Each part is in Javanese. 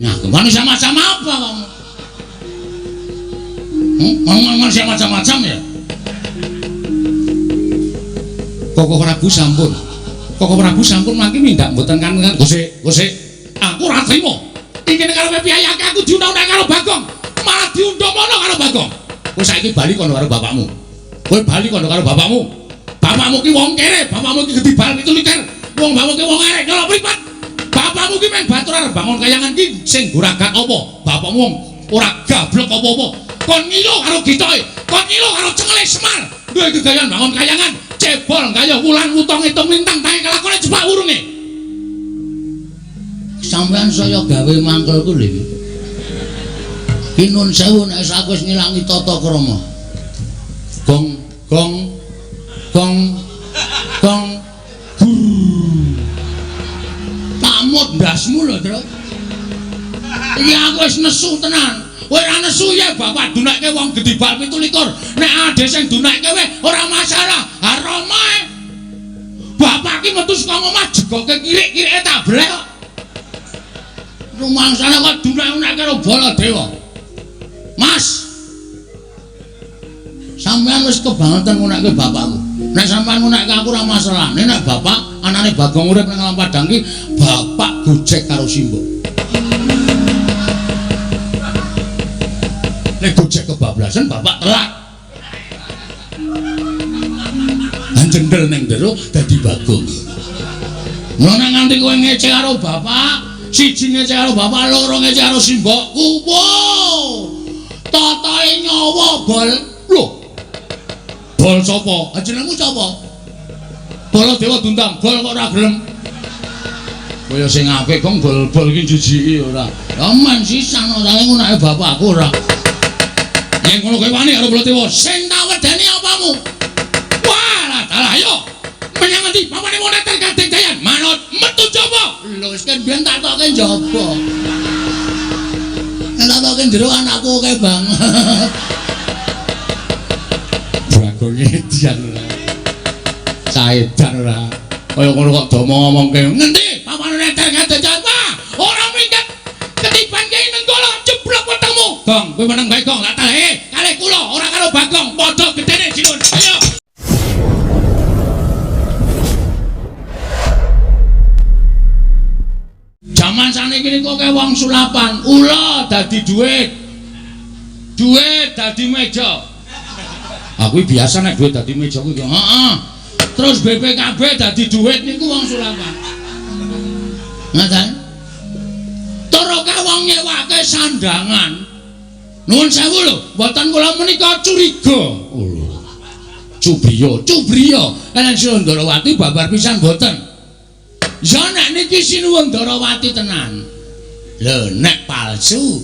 Nah, manusia macam apa kamu? Manusia macam-macam ya? Koko Prabu sampun. Koko Prabu sampun mangke mindak mboten kan Gosek, Gosek. Aku ora trimo. Iki nek karepe piyayake aku diundang-undang karo Bagong. Malah diundang mono karo Bagong. Kowe saiki bali kono karo bapakmu. Kowe bali kono karo bapakmu. Bapakmu ki wong kere, bapakmu ki gedhi bal 27. Wong bapakmu ki wong arek nyolok mripat. Bapakmu ki meng batur arep bangun kayangan ki sing goragat apa? Bapakmu wong ora gablek apa-apa. Kon ngilo karo gitoke, kon ngilo karo cengele Semar. Duwe gegayan bangun kayangan, cebol gaya wulan wutong hitung lintang tangi kelakone jebak wurunge. Sampeyan saya gawe mangkelku lho iki. Ki nun sewu nek aku wis ngilangi tata krama. Gong gong gong gong gur. Tamut ndasmu lho, Tru. Iki aku wis nesu tenan. Kowe ora nesu ya bapak dunekke wong gedhi bal 27. Nek ade sing dunekke kowe ora masalah. Ha Rama e. Bapak ki metu saka omah jegoke kirik-kirike tak blek kok. Rumangsane kok dunek-dunekke karo Baladewa. Mas. Sampeyan wis kebangetan ngunekke bapakku. Nek sampeyan ngunekke aku ora masalah. Nek bapak anane Bagong urip nang alam padang ki bapak gojek karo simbok. Nek gojek kebablasan bapak telat. Anjendel ning jero dadi Bagong. Lha nek nganti kowe ngece karo bapak, siji ngece karo bapak, loro ngece karo simbokku. Wow. Totoe nyawa bol. Lho. Bol sapa? Jenengmu sapa? Baladewa diundang, bol kok ora gelem. Kaya sing apik kok bol-bol iki jijiki ora. Ya men sisan ora ngunake bapakku ora. Yen ngono kowe wani karo Baladewa, sing tak wedeni apamu? Wah, dalah ayo. Menyang ngendi? Papane moneter kadeng dayan. Manut metu jaba. Lho, wis kan biyen tak toke njaba. Nek tak toke jero anakku akeh banget. Bagong edian ora. Saedan ora. Kaya ngono kok do ngomongke. Ngendi? Papane neter kadeng dayan. Wah, ora minggat. Ketiban Kyai Nenggala jeblok wetengmu. Gong, kowe meneng bae Gong. Tak talehe kalih kula ora karo Bagong. Padha gedene Jinun. Ayo. Jaman saniki niku akeh wong sulapan, ula dadi duit. Duit dadi meja. Aku biasa nek duit dadi meja kuwi. Heeh. Terus BPKB dadi duit niku wong sulapan. Ngoten. Tur akeh wong nyewake sandangan. Nuwun sewu lho, mboten kula menika curiga. Oh. Cubriya, cubriya. Enen Sinundarawati babar pisan mboten. Ya nek niki Sinuwundarawati tenan. Lho nek palsu.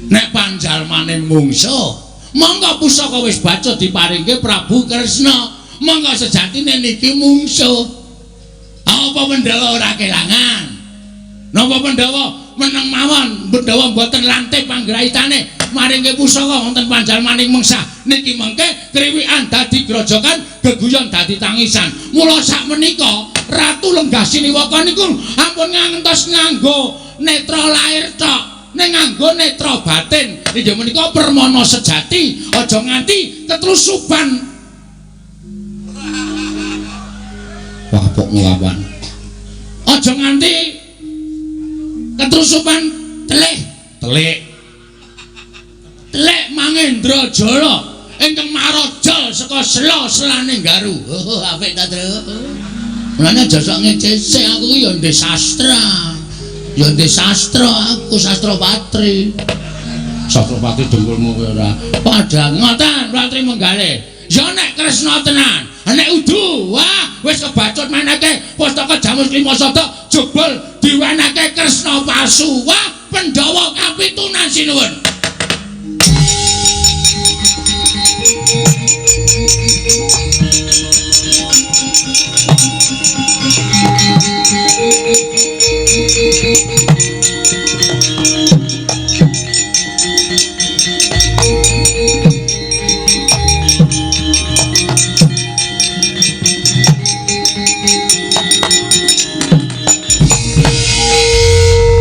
Nek panjalmane mungsuh, monggo pusaka wis baca diparingke Prabu Kresna. Monggo sejatine niki mungsuh. Apa Pandhawa ora kelangan? Napa Pandhawa meneng mawon, Pandhawa mboten lantip panggraitane maringke pusaka wonten panjalmaning mengsah. Niki mengke kriwikan dadi grojokan, geguyon dadi tangisan. Mula sakmenika Ratu Lenggah Siniwaka niku ampun ngantos nganggo netra lair tok, ning nganggo netra batin. Inggih menika permana sejati, aja nganti ketrusuban. Wah, kok nglawan. Aja nganti ketrusuban telih, telik. Telik Mangendra Jala ingkang maraja saka sela-selane Garu. Oh, apik ta, Tru. Mulane aja sok ngecese aku ki ya ndek sastra. Ya ndek sastra aku, sastra patri. Sastra patri dengkulmu kowe ora. Padha ngoten Ratri Menggale. Ya nek Kresna tenan, nek udu, wah wis kebacut meneke pustaka Jamus Lima Sada jebul diwenehke Kresna palsu. Wah, Pandhawa kapitunan sinuwun.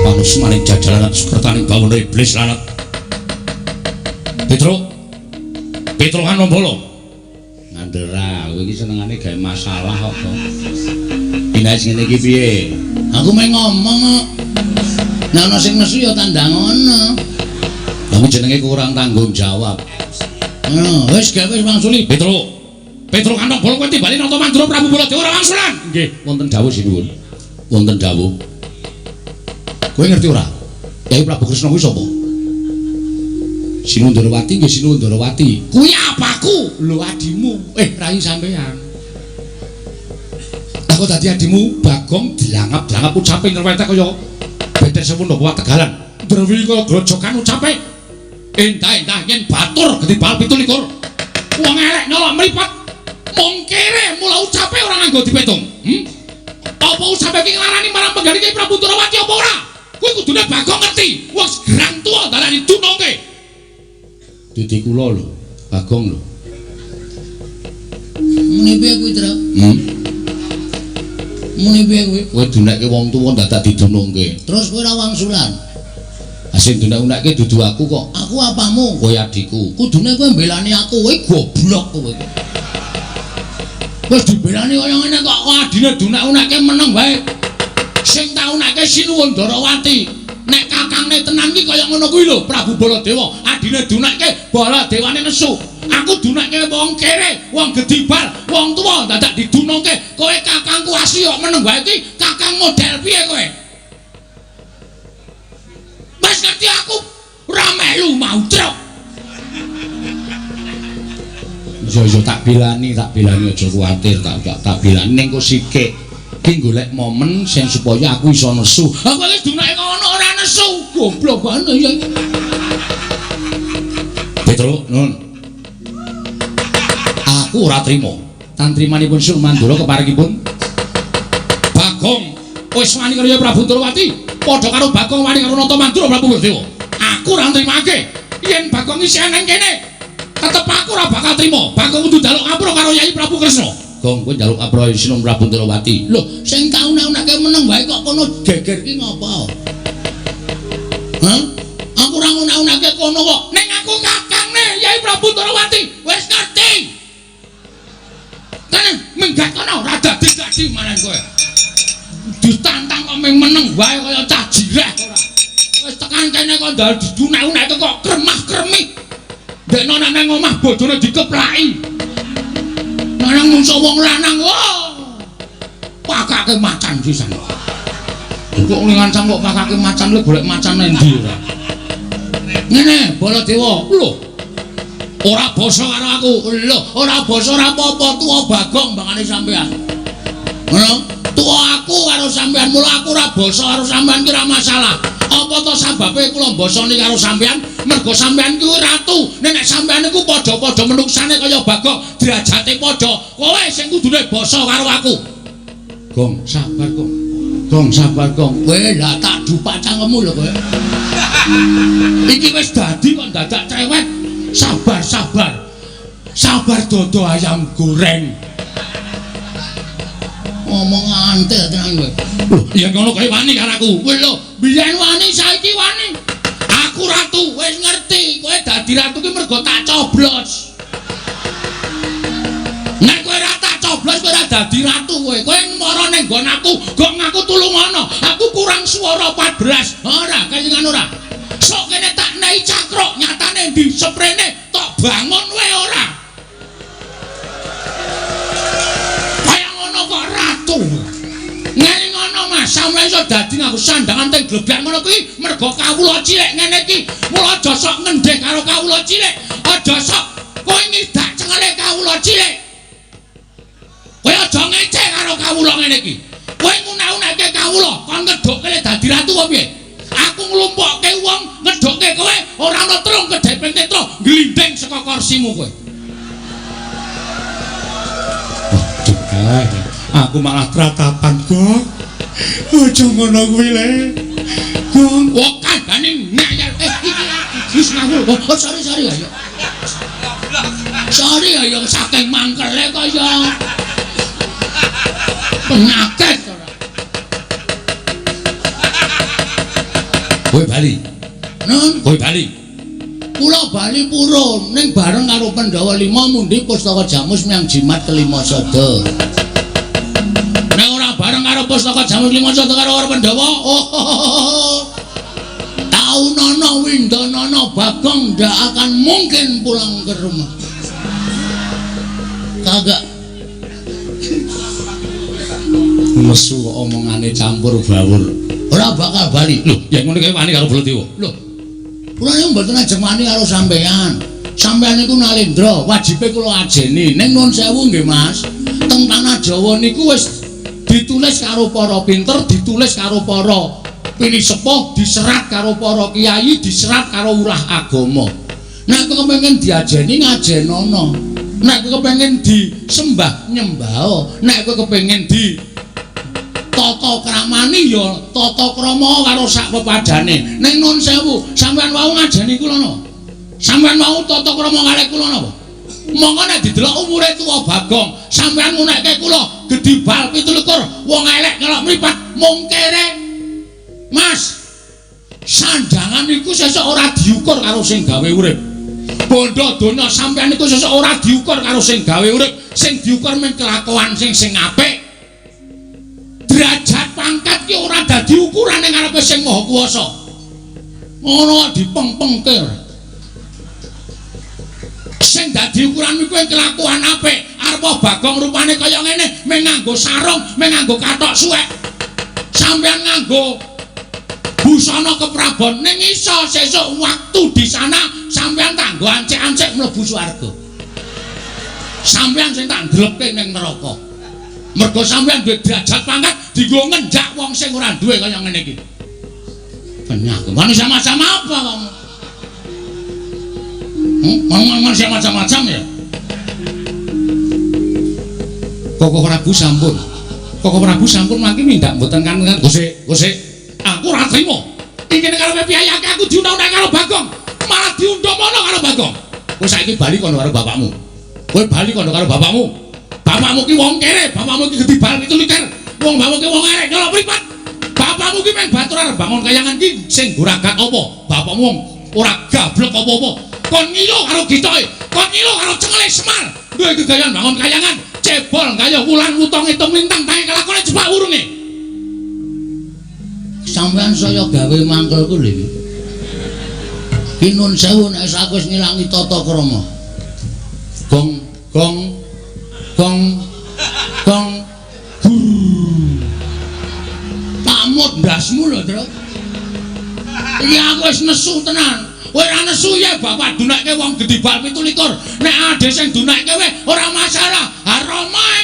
Panus maring jajaran Lalat sukertaning bawana iblis lalat. Petruk. Petruk Kanombala. Ngandera, kowe iki senengane gawe masalah kok to. Dinae ngene iki piye? Aku meh ngomong kok. Nek ana sing nesu ya tandang ngono. Aku jenenge kurang tanggung jawab. Wis gawe wis wangsuli. Petruk. Petruk Kanombala kowe timbali Nata Mandura Prabu Baladewa ora wangsulan. Nggih, wonten dawuh sinuwun. Wonten dawuh. Kowe ngerti ora? Kyai Prabu Kresna kuwi sapa? Sinuwun Ndorowati nggih Sinuwun Ndorowati. Kuwi apaku? Lho adimu. Rai sampean. Aku dadi adimu Bagong dilangap-dilangap ucape nyrwetek kaya betes sewu napa Tegalan. Ndrewi kaya grojokan ucape. Endah-endah yen batur gedhi bal 27. Wong elek nyolok mripat. Mung kere mula ucape ora nganggo dipetung. Apa ucape iki nglarani marang penggali Kyai Prabu Ndorowati apa ora? Kuwi kudune Bagong ngerti. Wong gerang tuwa darani dunungke. Didi kula lho, Bagong lho. Muni piye kuwi, Truk? Muni piye kuwi? Kowe dunekke wong tuwa dadak didunungke. Terus kowe ora wangsulan. Ah sing dunek-unekke dudu aku kok. Aku apamu? Kowe adikku. Kudune kowe mbelani aku, kowe goblok kowe. Wis dibelani kaya ngene kok adine dunek-unekke meneng wae. Sing tak unekke Sinuwun Ndorowati. Nek kakangne tenan ki kaya ngono kuwi lho, Prabu Baladewa. Adine dunekke, Baladewane nesu. Aku dunekke wong kere, wong gedibal, wong tuwa dadak didunungke. Kowe kakangku asli kok meneng wae iki, kakang model piye kowe? Wis ngerti aku ora melu mau truk. Iya tak bilani aja kuwatir, tak bilani ning kok sikik. Ki golek momen sing supaya aku iso nesu. Aku wis dunake ngono ora nesu. Goblok banget ya. Petruk, nun. Aku ora trima. Tantrimanipun Sun Mandura keparengipun Bagong wis wani karo Prabu Ndorowati, padha karo Bagong wani karo Nata Mandura Prabu Baladewa. Aku ora nrimake. Yen Bagong isih nang kene, tetep aku ora bakal trima. Bagong kudu njaluk ngapura karo Yai Prabu Kresna. Gong, kowe njaluk ngapura Sinuwun Prabu Ndorowati. Lho, sing tak unek-unekke meneng wae kok kono geger ki ngopo? Hah? Aku ora ngunek-unekke kono kok. Ning aku kakangne Yai Prabu Ndorowati. Wis ngerti. Kene minggat kono ora dadi-dadi maran kowe. Ditantang kok ming meneng wae kaya cah jireh ora. Wis tekan kene kok ndal didunek-unekke kok kremah-kremih. Dekno nek nang omah bojone dikeplaki. Lanang mungso wong lanang. Wah. Pakake macan sisan. Kok ngancam kok pakake macan le golek macan endi ora? Ngene, Baladewa. Lho. Ora basa karo aku. Lho, ora basa ora apa-apa tuwa Bagong mbangane sampean. Ngono? Tuwa aku karo sampean, mula aku ora basa karo sampean ki ora masalah. Apa to sababe kula mbasani karo sampean? Mergo sampean kuwi ratu. Nek sampean niku padha-padha menuksane kaya Bagong, derajate padha. Kowe sing kudune basa karo aku. Gong, sabar, Gong. Gong, sabar, Gong. Kowe lah tak dupak cangkemmu lho kowe. Iki wis dadi kok dadak cewek. Sabar, sabar. Sabar dodo ayam goreng. Ngomong antel tenan kowe. Lho, yen ngono kowe wani karo aku. Lho, biyen wani saiki wani. Aku ratu, wis ngerti. Kowe dadi ratu ki mergo tak coblos. Nek kowe ora tak coblos kowe ora dadi ratu kowe. Kowe mara ning nggon aku, gong aku tulungono. Aku kurang swara 14. Ora, kelingan ora. Sok kene tak nei cakruk, nyatane ndi seprene tok bangun wae ora. Kaya ngono kok ratu. Ngene ngono Mas, sampe iso dadi ngaku sandangan teng gleblak ngono kuwi mergo kawula cilik ngene iki. Mula aja sok ngendheh karo kawula cilik. Aja sok kowe ngidak cengele kawula cilik. Kowe aja ngece karo kawula ngene iki. Kowe ngunek-unekke kawula, kon ngedhokke dadi ratu apa piye? Aku nglumpukke wong ngedhokke kowe ora ana trung kedheping netra glindhing saka kursimu kowe. Waduh, aku malah tratapan kok. Aja ngono kuwi le. Gong, kok kandhane ngeyel. Iki wis ngaku. Oh, sorry sorry ayo. Sorry ayo saking mangkele kaya penyakit ora. Kowe bali. Nun, kowe bali. Kula bali purun ning bareng karo Pandhawa 5 mundi pustaka Jamus menyang jimat kelima sada. Nek ora bareng karo pustaka Jamus 5 sada karo Pandhawa, oh. Taunana windanana Bagong ndak akan mungkin pulang ke rumah. Kagak. Nesu kok omongane campur bawur. Ora bakal bali. Lho, yen ngono kae wani karo Baladewa. Lho. Kula niku mboten ajeng wani karo sampean. Sampean niku Nalendra, wajibe kula ajeni. Ning nuwun sewu nggih, Mas. Teng tanah Jawa niku wis ditulis karo para pinter, ditulis karo para pinisepuh, diserat karo para kiai, diserat karo urah agama. Nek kepengin diajeni ngajenono. Nek kepengin disembah nyembah. Nek kepengin di tata kramani ya tata krama karo sak pepadane. Ning nuwun sewu, sampean wau ngajeni kula napa? Sampean wau tata krama kalih kula napa? Monggo nek didelok umure tuwa Bagong, sampean ngunekke kula gedhi bal 27, wong elek ngelok mripat mung kere. Mas, sandangan iku sesuk ora diukur karo sing gawe urip. Bondo donya sampean iku sesuk ora diukur karo sing gawe urip, sing diukur mung kelakuan sing apik. Derajat pangkat ki ora dadi ukuran ning ngarepe sing Maha Kuwasa. Ngono dipengpengke. Sing dadi ukuran iku kelakuan apik. Arep Bagong rupane kaya ngene, mung nganggo sarung, mung nganggo kathok suwek. Sampeyan nganggo busana keprabon ning iso sesuk waktu di sana sampeyan tak nggo ancik-ancik mlebu swarga. Sampeyan sing tak ndlepke ning neraka. Mergo sampeyan duwe derajat pangkat dienggo ngenjak wong sing ora duwe kaya ngene iki. Penyakit manusia macam apa kamu? Manusia macam-macam ya? Koko Prabu sampun. Koko Prabu sampun mangke mindak mboten kan gosek, gosek. Aku ora trimo. Iki nek karepe piyayake aku diundang-undang karo Bagong, malah diundang mono karo Bagong. Kowe saiki bali kono karo bapakmu. Kowe bali kono karo bapakmu. Bapakmu ki wong kere, bapakmu ki gedhi bal 27. Wong bapakmu ki wong arek nyolok mripat. Bapakmu ki mung batur arep bangun kayangan ki sing goragat apa? Bapakmu wong ora gablek apa-apa. Kon ngilo karo gitoke, kon ngilo karo cengele Semar. Duwe gegayan bangun kayangan, cebol gaya wulan utang ngitung lintang tangi kelakone jebak wurunge. Sampeyan saya gawe mangkelku lho iki. Ki nun sewu nek aku wis ngilangi tata krama. Gong gong gong gong gur. Pamut ndasmu lho, Truk. Iki aku wis nesu tenan. Kowe ora nesu ya bapak dunekke wong gedhi bal 27. Nek ade sing dunekke kowe ora masalah. Haromae.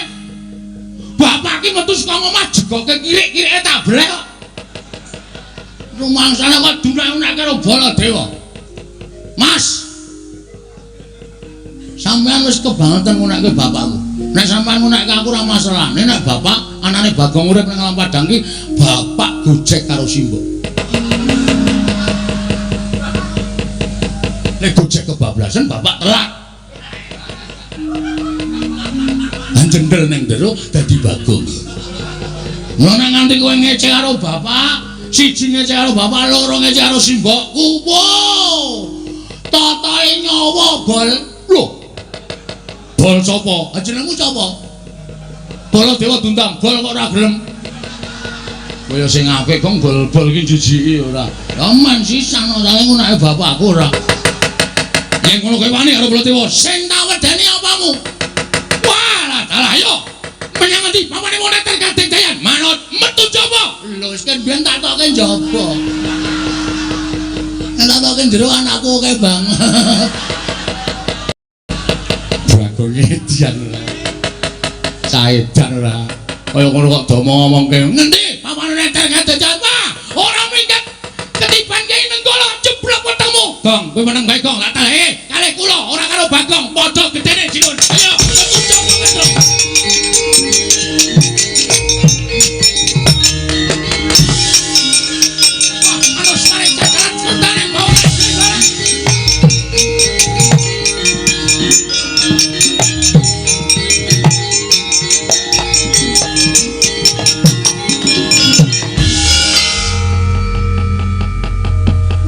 Bapak ki metu saka omah jegoke kirik-kirike tak blek kok. Rumangsane kok dunek-dunek karo Baladewa. Mas. Sampeyan wis kebangetan ngunekke bapakku. Nek sampeyan ngunekke aku ora masalah. Nek bapak anane Bagong urip nang alam padang ki bapak gojek karo simbok. Nek gojek kebablasan bapak telak. Jendel ning jero dadi Bagong. Ngono nganti kowe ngece karo bapak, siji ngece karo bapak, loro ngece karo simbokku. Wow. Totoe nyawa bol. Lho. Bol sapa? Jenengmu sapa? Baladewa Dundang, bol kok ora gelem. Kaya sing apik kok bol-bol iki jijiki ora. Ya men sisan ora ngunake bapakku ora. Yen ngono kowe wani karo Baladewa, sing tak wedeni apamu? Wah, dalah ayo. Menyang ngendi? Pamane moneter kadeng dayan. Manut metu jaba. Lho wis kan biyen tak toke njaba. Nek tak toke jero anakku akeh banget. Bagong edian ora. Caedan ora. Kaya ngono kok do ngomongke. Ngendi? Pamane neter kadeng dayan. Wah, ora minggat. Ketiban Kyai Nenggala jeblok wetengmu. Gong, kowe meneng bae Gong. Tak telehe kalih kula ora karo Bagong. Padha gedene Jinun. Ayo, metu jaba metu.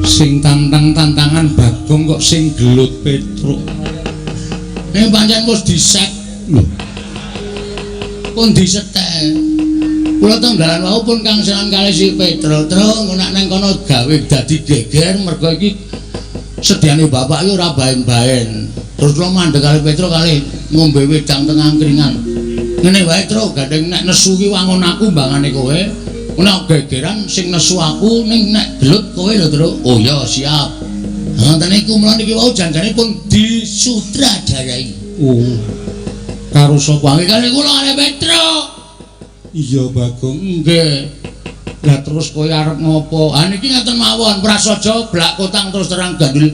Sing tantang-tantangan Bagong kok sing gelut Petruk. Nek pancen wis diset lho. Pun disetel. Kula teng dalan wau pun kangsenan kalih si Petruk. Truk nek nang kono gawe dadi geger mergo iki sediane bapak iki ora baen-baen. Terus kula mandheg kalih Petruk kalih ngombe wedang teng angkringan. Ngene wae Truk, gandeng nek nesu ki wangun aku mbangane kowe. Nek gegeran sing nesu aku ning nek gelut kowe lho Truk. Oh ya siap. Ngoten niku mula niki wau janjane pun disutradarai. Oh. Karo sapa? Nggih kalih kula kalih Petruk. Iya Bagong. Nggih. Lah terus kowe arep ngopo? Ah niki ngaten mawon, prasaja blak kotang terus terang gandul.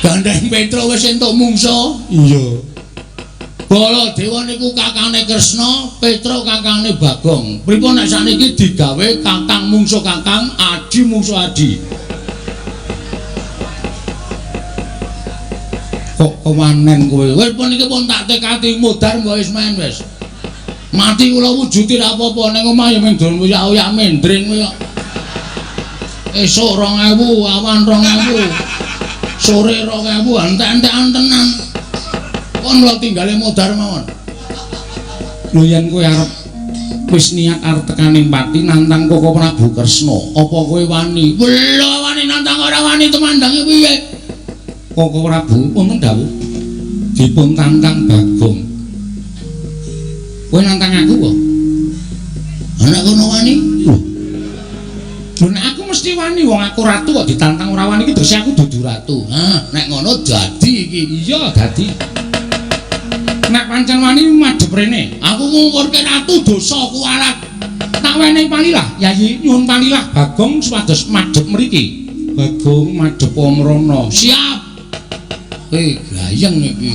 Gandeng Petruk wis entuk mungsuh. Iya. Baladewa niku kakangne Kresna, Petruk kakangne Bagong. Pripun nek sakniki digawe kakang mungsuh kakang, adi mungsuh adi. Kok kewanen kowe? Wis pun iki pun tak tekati modar mbok wis main wis. Mati kula wujuti ra apa-apa ning omah ya mung dolen oyak-oyak mendring kowe kok. Esuk 2000, awan 2000. Sore 2000, entek-entekan tenan. Kon kula tinggale modar mawon. Lho yen kowe arep wis niat arep tekaning pati nantang Koko Prabu Kresna, apa kowe wani? Lho wani nantang ora wani temandange piye? Koko Prabu wonten dawuh dipun tantang Bagong. Kowe nantang aku kok? Nek kono wani? Lho. Lho nek aku mesti wani, wong aku ratu kok ditantang ora wani iki terus aku dudu ratu. Hah, nek ngono dadi iki. Iya, dadi. Nek pancen wani madhep rene, aku ngungkurke ratu dosa kuwalat. Tak wenehi palilah, Yayi, nyuwun palilah Bagong supados madhep mriki. Bagong madhep mrono. Siap. Gayeng iki.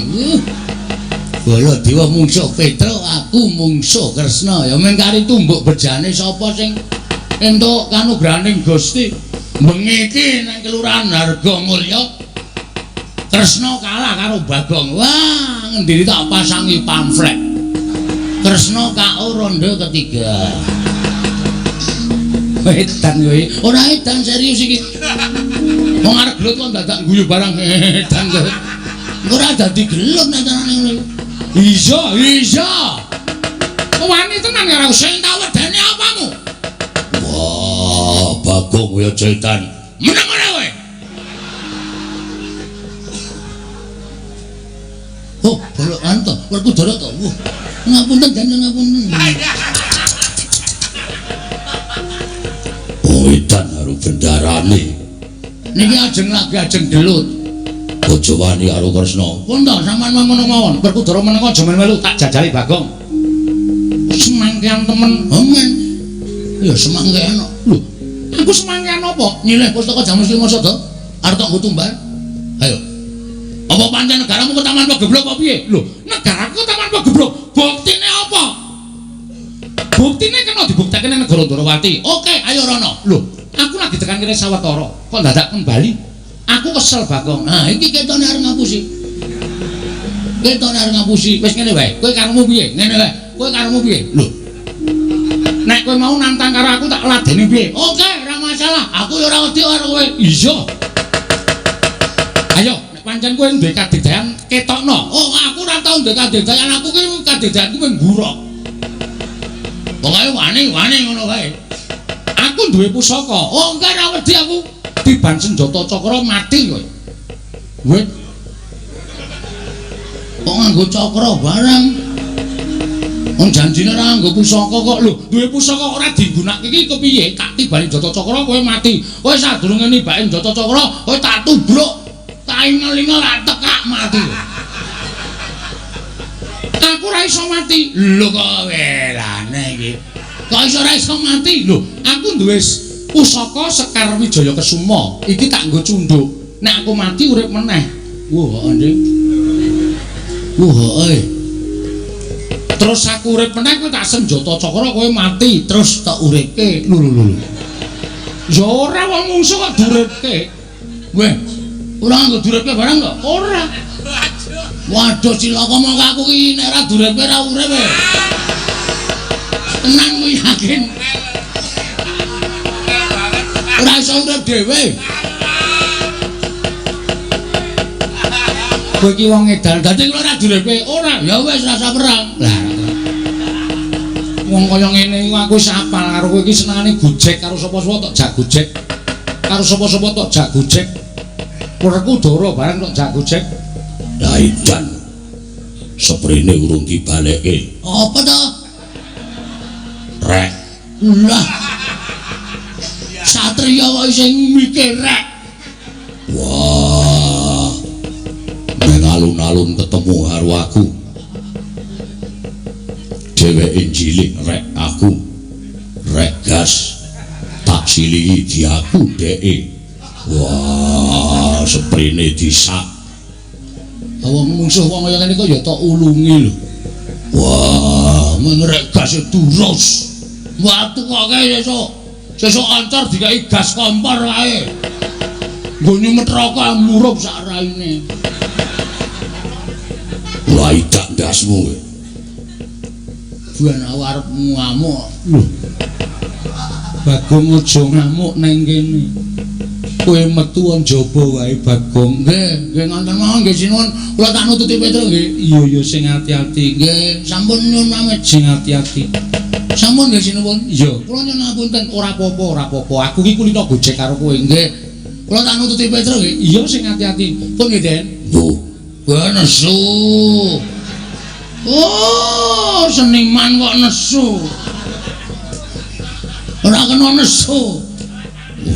Baladewa mungsuh Petruk, aku mungsuh Kresna. Ya mung kari tumbuk bejane sapa sing entuk kanugrahaning Gusti. Bengi iki nang Kelurahan Hargomulya Kresna kalah karo Bagong. Wah, ngendiri tak pasangi pamflet. Kresna KO ronde ketiga. Edan kowe. Ora edan serius iki. Wong arep gelut kok dadak guyu barang edan kowe. Ora dadi gelut nek carane ngono. Iya, iya. Wani tenan karo sing tak wedeni apamu? Wah, Bagong kowe aja edan. Meneng ora kowe? Oh, bolokan to, Werkudara to. Wah, ngapunten jangan ngapunten. Oh, edan karo bendarane. Niki ajeng lagi ajeng gelut. Aja wani karo Kresna. Pun to sampean ngono mawon. Werkudara meneng aja melu tak jajali Bagong. Semangkean temen. Amin. Ya semangkean kok. Lho, aku semangkean apa? Nyileh pustaka Jamus Lima Sada. Arep tak nggo tumbal. Ayo. Apa pancen negaramu ketaman pegeblok apa piye? Lho, negaraku ketaman pegeblok. Buktine apa? Buktine kena dibuktekake nang negara Ndorowati. Oke, ayo rono. Lho, aku lagi tekan kene sawetara, kok dadak kembali? Aku kesel Bagong. Nah, iki ketone arep ngapusi. Ketone arep ngapusi. Wis ngene wae. Kowe karepmu piye? Ngene wae. Kowe karepmu piye? Lho. Nek kowe mau nantang karo aku tak ladeni piye? Oke, ora masalah. Aku ya ora wedi karo kowe. Iya. Ayo, nek pancen kowe duwe kadigdayan ketokno. Oh, aku ora tau duwe kadigdayan. Aku ki kadigdayanku mung ngurok. Pokoke wani-wani ngono wae. Aku duwe pusaka. Oh, enggak ora wedi aku. Tiban senjata cakra mati kowe. Wit. Kok nganggo cakra barang? Wong janjine ora nganggo pusaka kok. Lho, duwe pusaka ora digunakake iki kepiye? Tak tibani senjata cakra kowe mati. Kowe sadurunge nibake senjata cakra, kowe tak tubruk. Tak ingel-ingel tak tekak mati. Aku ora iso mati. Lho kok welane iki. Kok iso ora iso mati? Lho, aku duwe pusaka Sekar Wijaya Kesuma. Iki tak nggo cunduk. Nek aku mati urip meneh. Wah, Ande. Wah, eh. Terus aku urip meneh kowe tak senjata cakra kowe mati, terus tak uripke. Lho lho lho. Ya ora wong mungsuh kok duripke. Weh, ora nganggo duripke barang kok? Ora. Waduh cilaka mongko aku ki nek ora duripke ora urip e. Tenan ku yakin. Ora iso urip dhewe. Kowe iki wong edan, dadi kula ora direpe. Ora, ya wis rasa perang. Lah wong kaya ngene iku aku wis apal karo kowe iki senengane gojek karo sapa-sapa tok jak gojek. Karo sapa-sapa tok jak gojek. Werku dara bareng tok jak gojek. Lah edan. Seprene urung dibalekke. Apa to? Rek. Lah. Satriya kok isih mikir rek. Wah. Nang alun-alun ketemu karo aku. Dheweke cilik rek aku. Rek gas. Tak silihi diaku dheke. Wah, seprene disak. Wong mungsuh wong kaya ngene kok ya tok ulungi lho. Wah, mengrek gas durus. Watu kok kae sesuk. Sesuk ancor dikai gas kompor kae. Nggo nyumet rokok murup sak raine. Ora idak ndasmu kowe. Buan aku arep ngamuk. Lho. Bagong aja ngamuk nang kene. Kowe metu njaba wae Bagong. Nggih, nggih ngoten mawon nggih sinuwun. Kula tak nututi Petro nggih. Iya ya sing ati-ati. Nggih, sampun nyuwun pamit sing ati-ati. Sampun nggih sinuwun. Iya, kula nyuwun ngapunten. Ora apa-apa, ora apa-apa. Aku iki kulino gojek karo kowe. Nggih. Kula tak nututi Petro nggih. Iya sing ati-ati. Pun nggih, Den. Lho, kowe nesu. Oh, seniman kok nesu. Ora kena nesu.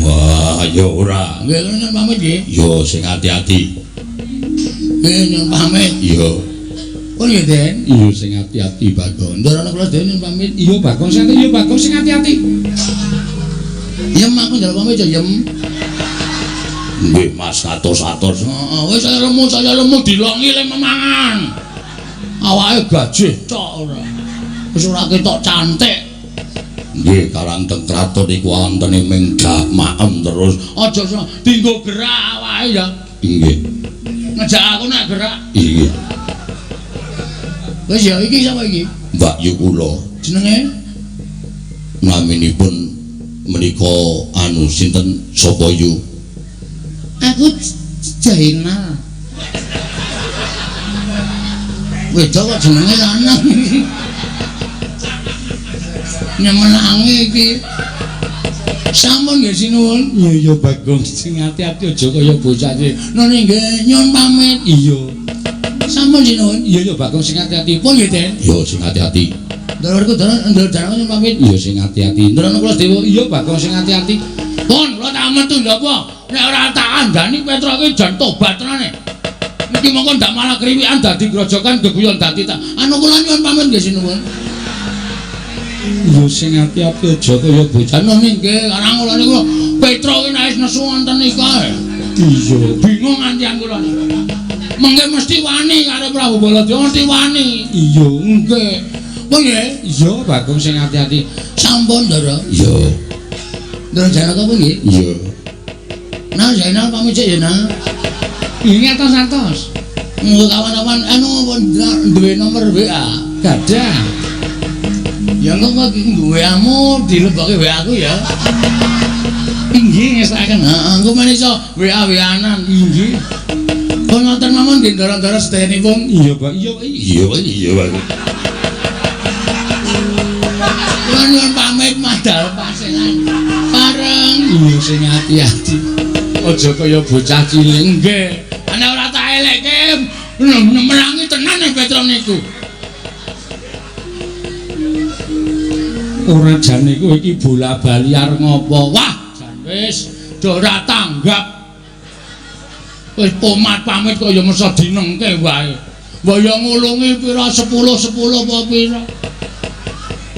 Wah, ya ora. Nggih, nyuwun pamit nggih. Ya sing ati-ati. Nggih, nyuwun pamit. Iya. Pun nggih, Den. Iya sing ati-ati, Bagong. Ndara kula sedaya nyuwun pamit. Iya, Bagong sing ati, iya Bagong sing ati-ati. Yem aku njaluk pamit ya, Yem. Nggih, Mas atos-atos. Heeh, wis saya lemu dilongi le memangan. Awake gajih tok ora. Wis ora ketok cantik. Nggih, karang teng kraton iku wontene ming maem terus. Aja dinggo gerak awake ya. Nggih. Ngejak aku nek gerak. Iya. Wis ya iki sapa iki? Mbak Yu kula. Jenenge? Naminipun menika anu sinten sapa yu? Aku Jainal. Wedok kok jenenge lanang. Nyemenangi iki. Sampun nggih sinuwun. Iya iya Bagong sing ati-ati aja kaya bocah iki. None nggih nyuwun pamit. Iya. Sampun sinuwun. Iya iya Bagong sing ati-ati. Pun nggih, Den. Iya sing ati-ati. Ndorku ndoro darane nyuwun pamit. Iya sing ati-ati. Ndoro kula dewa. Iya Bagong sing ati-ati. Pun kula tak metu lho apa? Nek ora tak kandhani Petro iki jan tobat tenane. Niki mongko ndak malah kriwikan dadi grojokan geguyon dadi tak. Anu kula nyuwun pamit nggih sinuwun. Iya sing ati-ati aja kaya bocah. None nggih, karang kula niku Petro ki nek wis nesu wonten niku. Iya, bingung ngantian kula niku. Mengke mesti wani karo Prabu Baladewa mesti wani. Iya, nggih. Pun nggih. Iya, Bagong sing ati-ati. Sampun, Ndara. Iya. Ndara Janaka pun nggih? Iya. Nah, Zainal pamit sik ya, nah. Ingat atos-atos. Engko kawan-kawan anu pun duwe nomor WA. Gadah. Ya engko kok WA-mu dilebokke WA aku ya. Inggih ngestokaken. Heeh, engko men iso WA-WA-nan. Inggih. Pun wonten mawon nggih ndara-ndara sedayanipun. Iya, Pak. Iya, iya, iya, Pak. Kula nyuwun pamit madal paselan. Pareng. Iya sing ati-ati. Aja kaya bocah cilik. Nggih. Ana ora tak elekke merangi tenan nek Petro niku. Ora jane kowe iki bola-bali arep ngopo? Wah, jan wis do ora tanggap. Wis pomat pamit kok ya mesa dinengke wae. Mbok ya ngulungi pira 10 10 apa pira.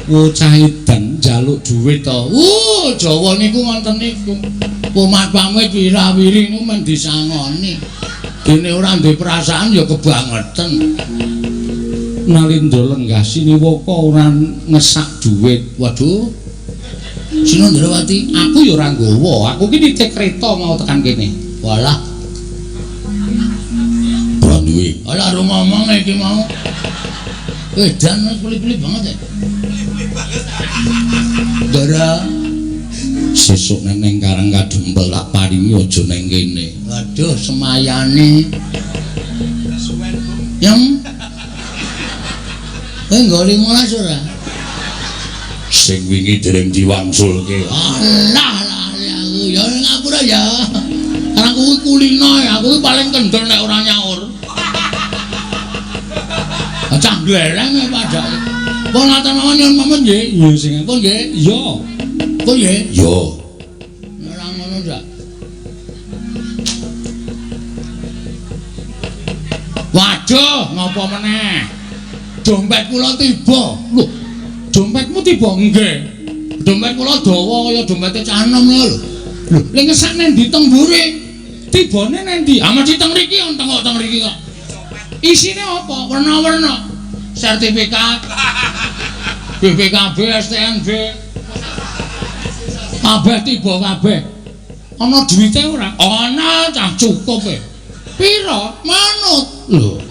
Bocah edan njaluk dhuwit to. Jawa niku ngoten niku. Pomat pamit wirawiri niku men disangoni. Dene ora duwe perasaan ya kebangetan. Nalindra lenggah siniwaka ora ngesak dhuwit. Waduh. Sinandrawati, aku ya ora nggawa. Aku ki nitih kereta mau tekan kene. Walah. Ora duwe. Alah ora ngomong iki mau. Edan wis peli-peli banget ya. Peli-peli banget. Ndara. Sesuk nek ning Karang Kadempel tak paringi aja ning kene. Waduh, semayane. Yang kowe nggo 15 ora? Sing wingi dereng diwangsulke. Alah, lali aku ya ngapura ya. Karang kuwi kulino, aku kuwi paling kendel nek ora nyaur. Cah glereng padake. Pun ngaten mawon nyuwun pamit nggih. Iya sing pun nggih. Iya. Pun nggih. Iya. Ora ngono ndak. Waduh, ngopo meneh? Dompet kula tiba. Lho, dompetmu tiba? Nggih. Dompet kula dawa kaya dompete cah enom lho. Lho, lha ngesak nang ndi teng mburi? Tibane nang ndi? Ah mesti teng mriki, tengok teng mriki kok. Isine apa? Werna-werna. Sertifikat BPKB, STNB. Kabeh tiba kabeh. Ana duwite ora? Ana, cah cukup e. Pira? Manut. Lho.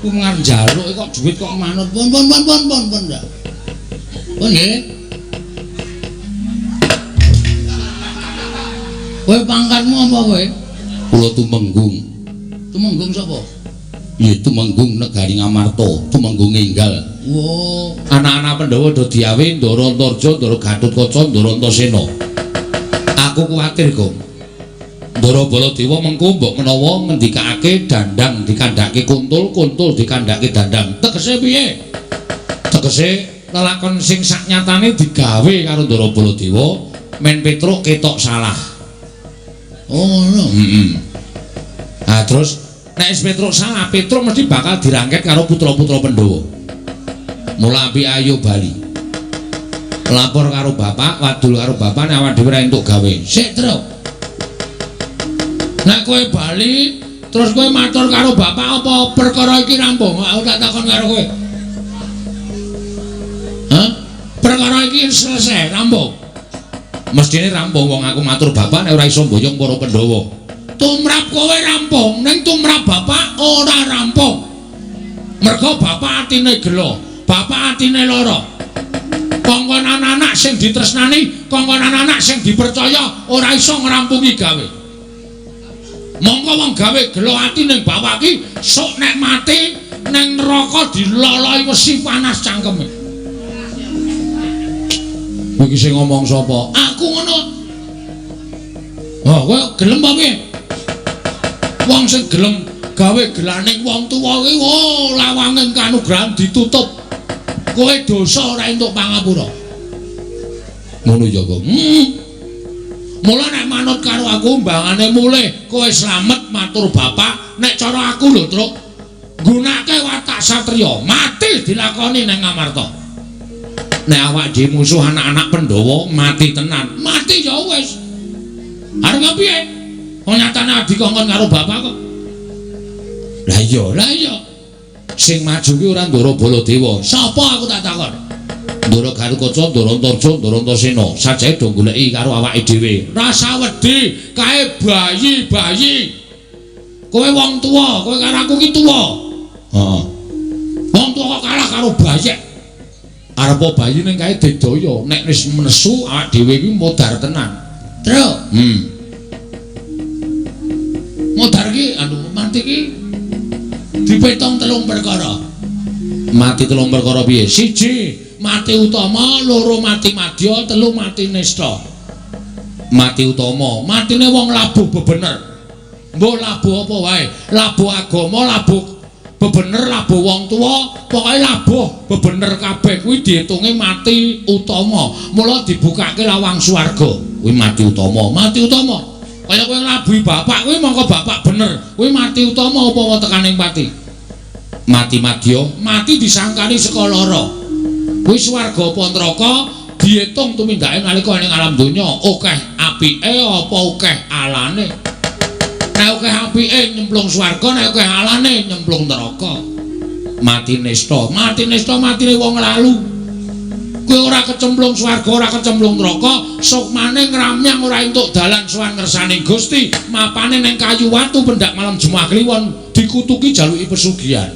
Ku ngarep njaluk kok duit kok manut. Pun pun pun pun pun pun ndak. Pun nggih. Kowe pangkatmu apa kowe? Kula Tumenggung. Tumenggung sapa? Ya Tumenggung negari Ngamarta, Tumenggung enggal. Oh, anak-anak Pandhawa do diawe Ndara Antarja, Ndara Gatotkaca, Ndara Antasena. Aku kuwatir, Gong. Ndara Baladewa mengko mbok menawa ngendikake dandang dikandhake kuntul, kuntul dikandhake dandang. Tegese piye? Tegese lelakon sing saknyatane digawe karo Ndara Baladewa men Petruk ketok salah. Oh, ngono. Heeh. Nah, terus nek wis Petruk salah, Petruk mesti bakal dirangket karo putra-putra Pandhawa. Mula api ayo bali. Lapor karo bapak, wadul karo bapak nek awak dhewe ora entuk gawe. Sik, Truk. Nek kowe bali terus kowe matur karo bapak apa perkara iki rampung? Aku tak takon karo kowe. Hah? Perkara iki selesai, rampung. Mestine rampung wong aku matur bapak nek ora iso mboyong para Pandhawa. Tumrap kowe rampung, ning tumrap bapak ora rampung. Mergo bapak atine gelo, bapak atine lara. Kongkon anak-anak sing ditresnani, kongkon anak-anak sing dipercaya ora iso ngrampungi gawe. Mongko wong gawe gelo ati ning bapak iki sok nek mati ning neraka diloloi wesi panas cangkeme. Iki sing ngomong sapa? Aku ngono. Oh, kowe gelem apa piye? Wong sing gelem gawe gelaning wong tuwa kuwi, oh, lawange kanugrahan ditutup. Kowe dosa ora entuk pangapura. Ngono ya, Kong. Mula nek manut karo aku mbangane mulih, kowe slamet matur bapak, nek cara aku lho, Truk. Nggunake watak satriya, mati dilakoni ning Ngamarta. Nek awak dhewe musuh anak-anak Pandhawa, mati tenan. Mati ya wis. Arep piye? Wong nyatane adi kongkon karo bapak kok. Lah iya, lah iya. Sing maju ki ora Ndara Baladewa. Sapa aku tak takon? Ndara Gatotkaca, Ndara Antarja, Ndara Antasena. Sajae do goleki karo awake dhewe. Rasa wedi kae bayi-bayi. Kowe wong tuwa, kowe karo aku ki tuwa. Heeh. Wong tuwa kok kalah karo bayek. Arepa bayi ning kae didaya, nek wis nesu awake dhewe iki modar tenan. Truk. Modar ki anu mati ki dipetong telung perkara. Mati telung perkara piye? Siji, mati utama, loro mati madya, telu mati nista. Mati utama, matine wong labuh bebener. Mbok labuh apa wae? Labuh agama, labuh bebener, labuh wong tuwa, pokoke labuh bebener kabeh kuwi diitunge mati utama. Mula dibukake lawang swarga. Kuwi mati utama, mati utama. Kaya kowe nglabuhi bapak kuwi mongko bapak bener. Kuwi mati utama apa tekaning pati? Mati madya, mati disangkani saka lara. Kuwi swarga apa neraka diitung tumindake nalika ning alam donya, akeh apike apa akeh alane. Nek akeh apike nyemplung swarga, nek akeh alane nyemplung neraka. Mati nista, mati nista matine wong lalu. Kowe ora kecemplung swarga, ora kecemplung neraka, sukmane ngramyang ora entuk dalan sowan ngersane Gusti, mapane ning kayu watu pendak malam Jumat Kliwon dikutuki jaluki pesugihan.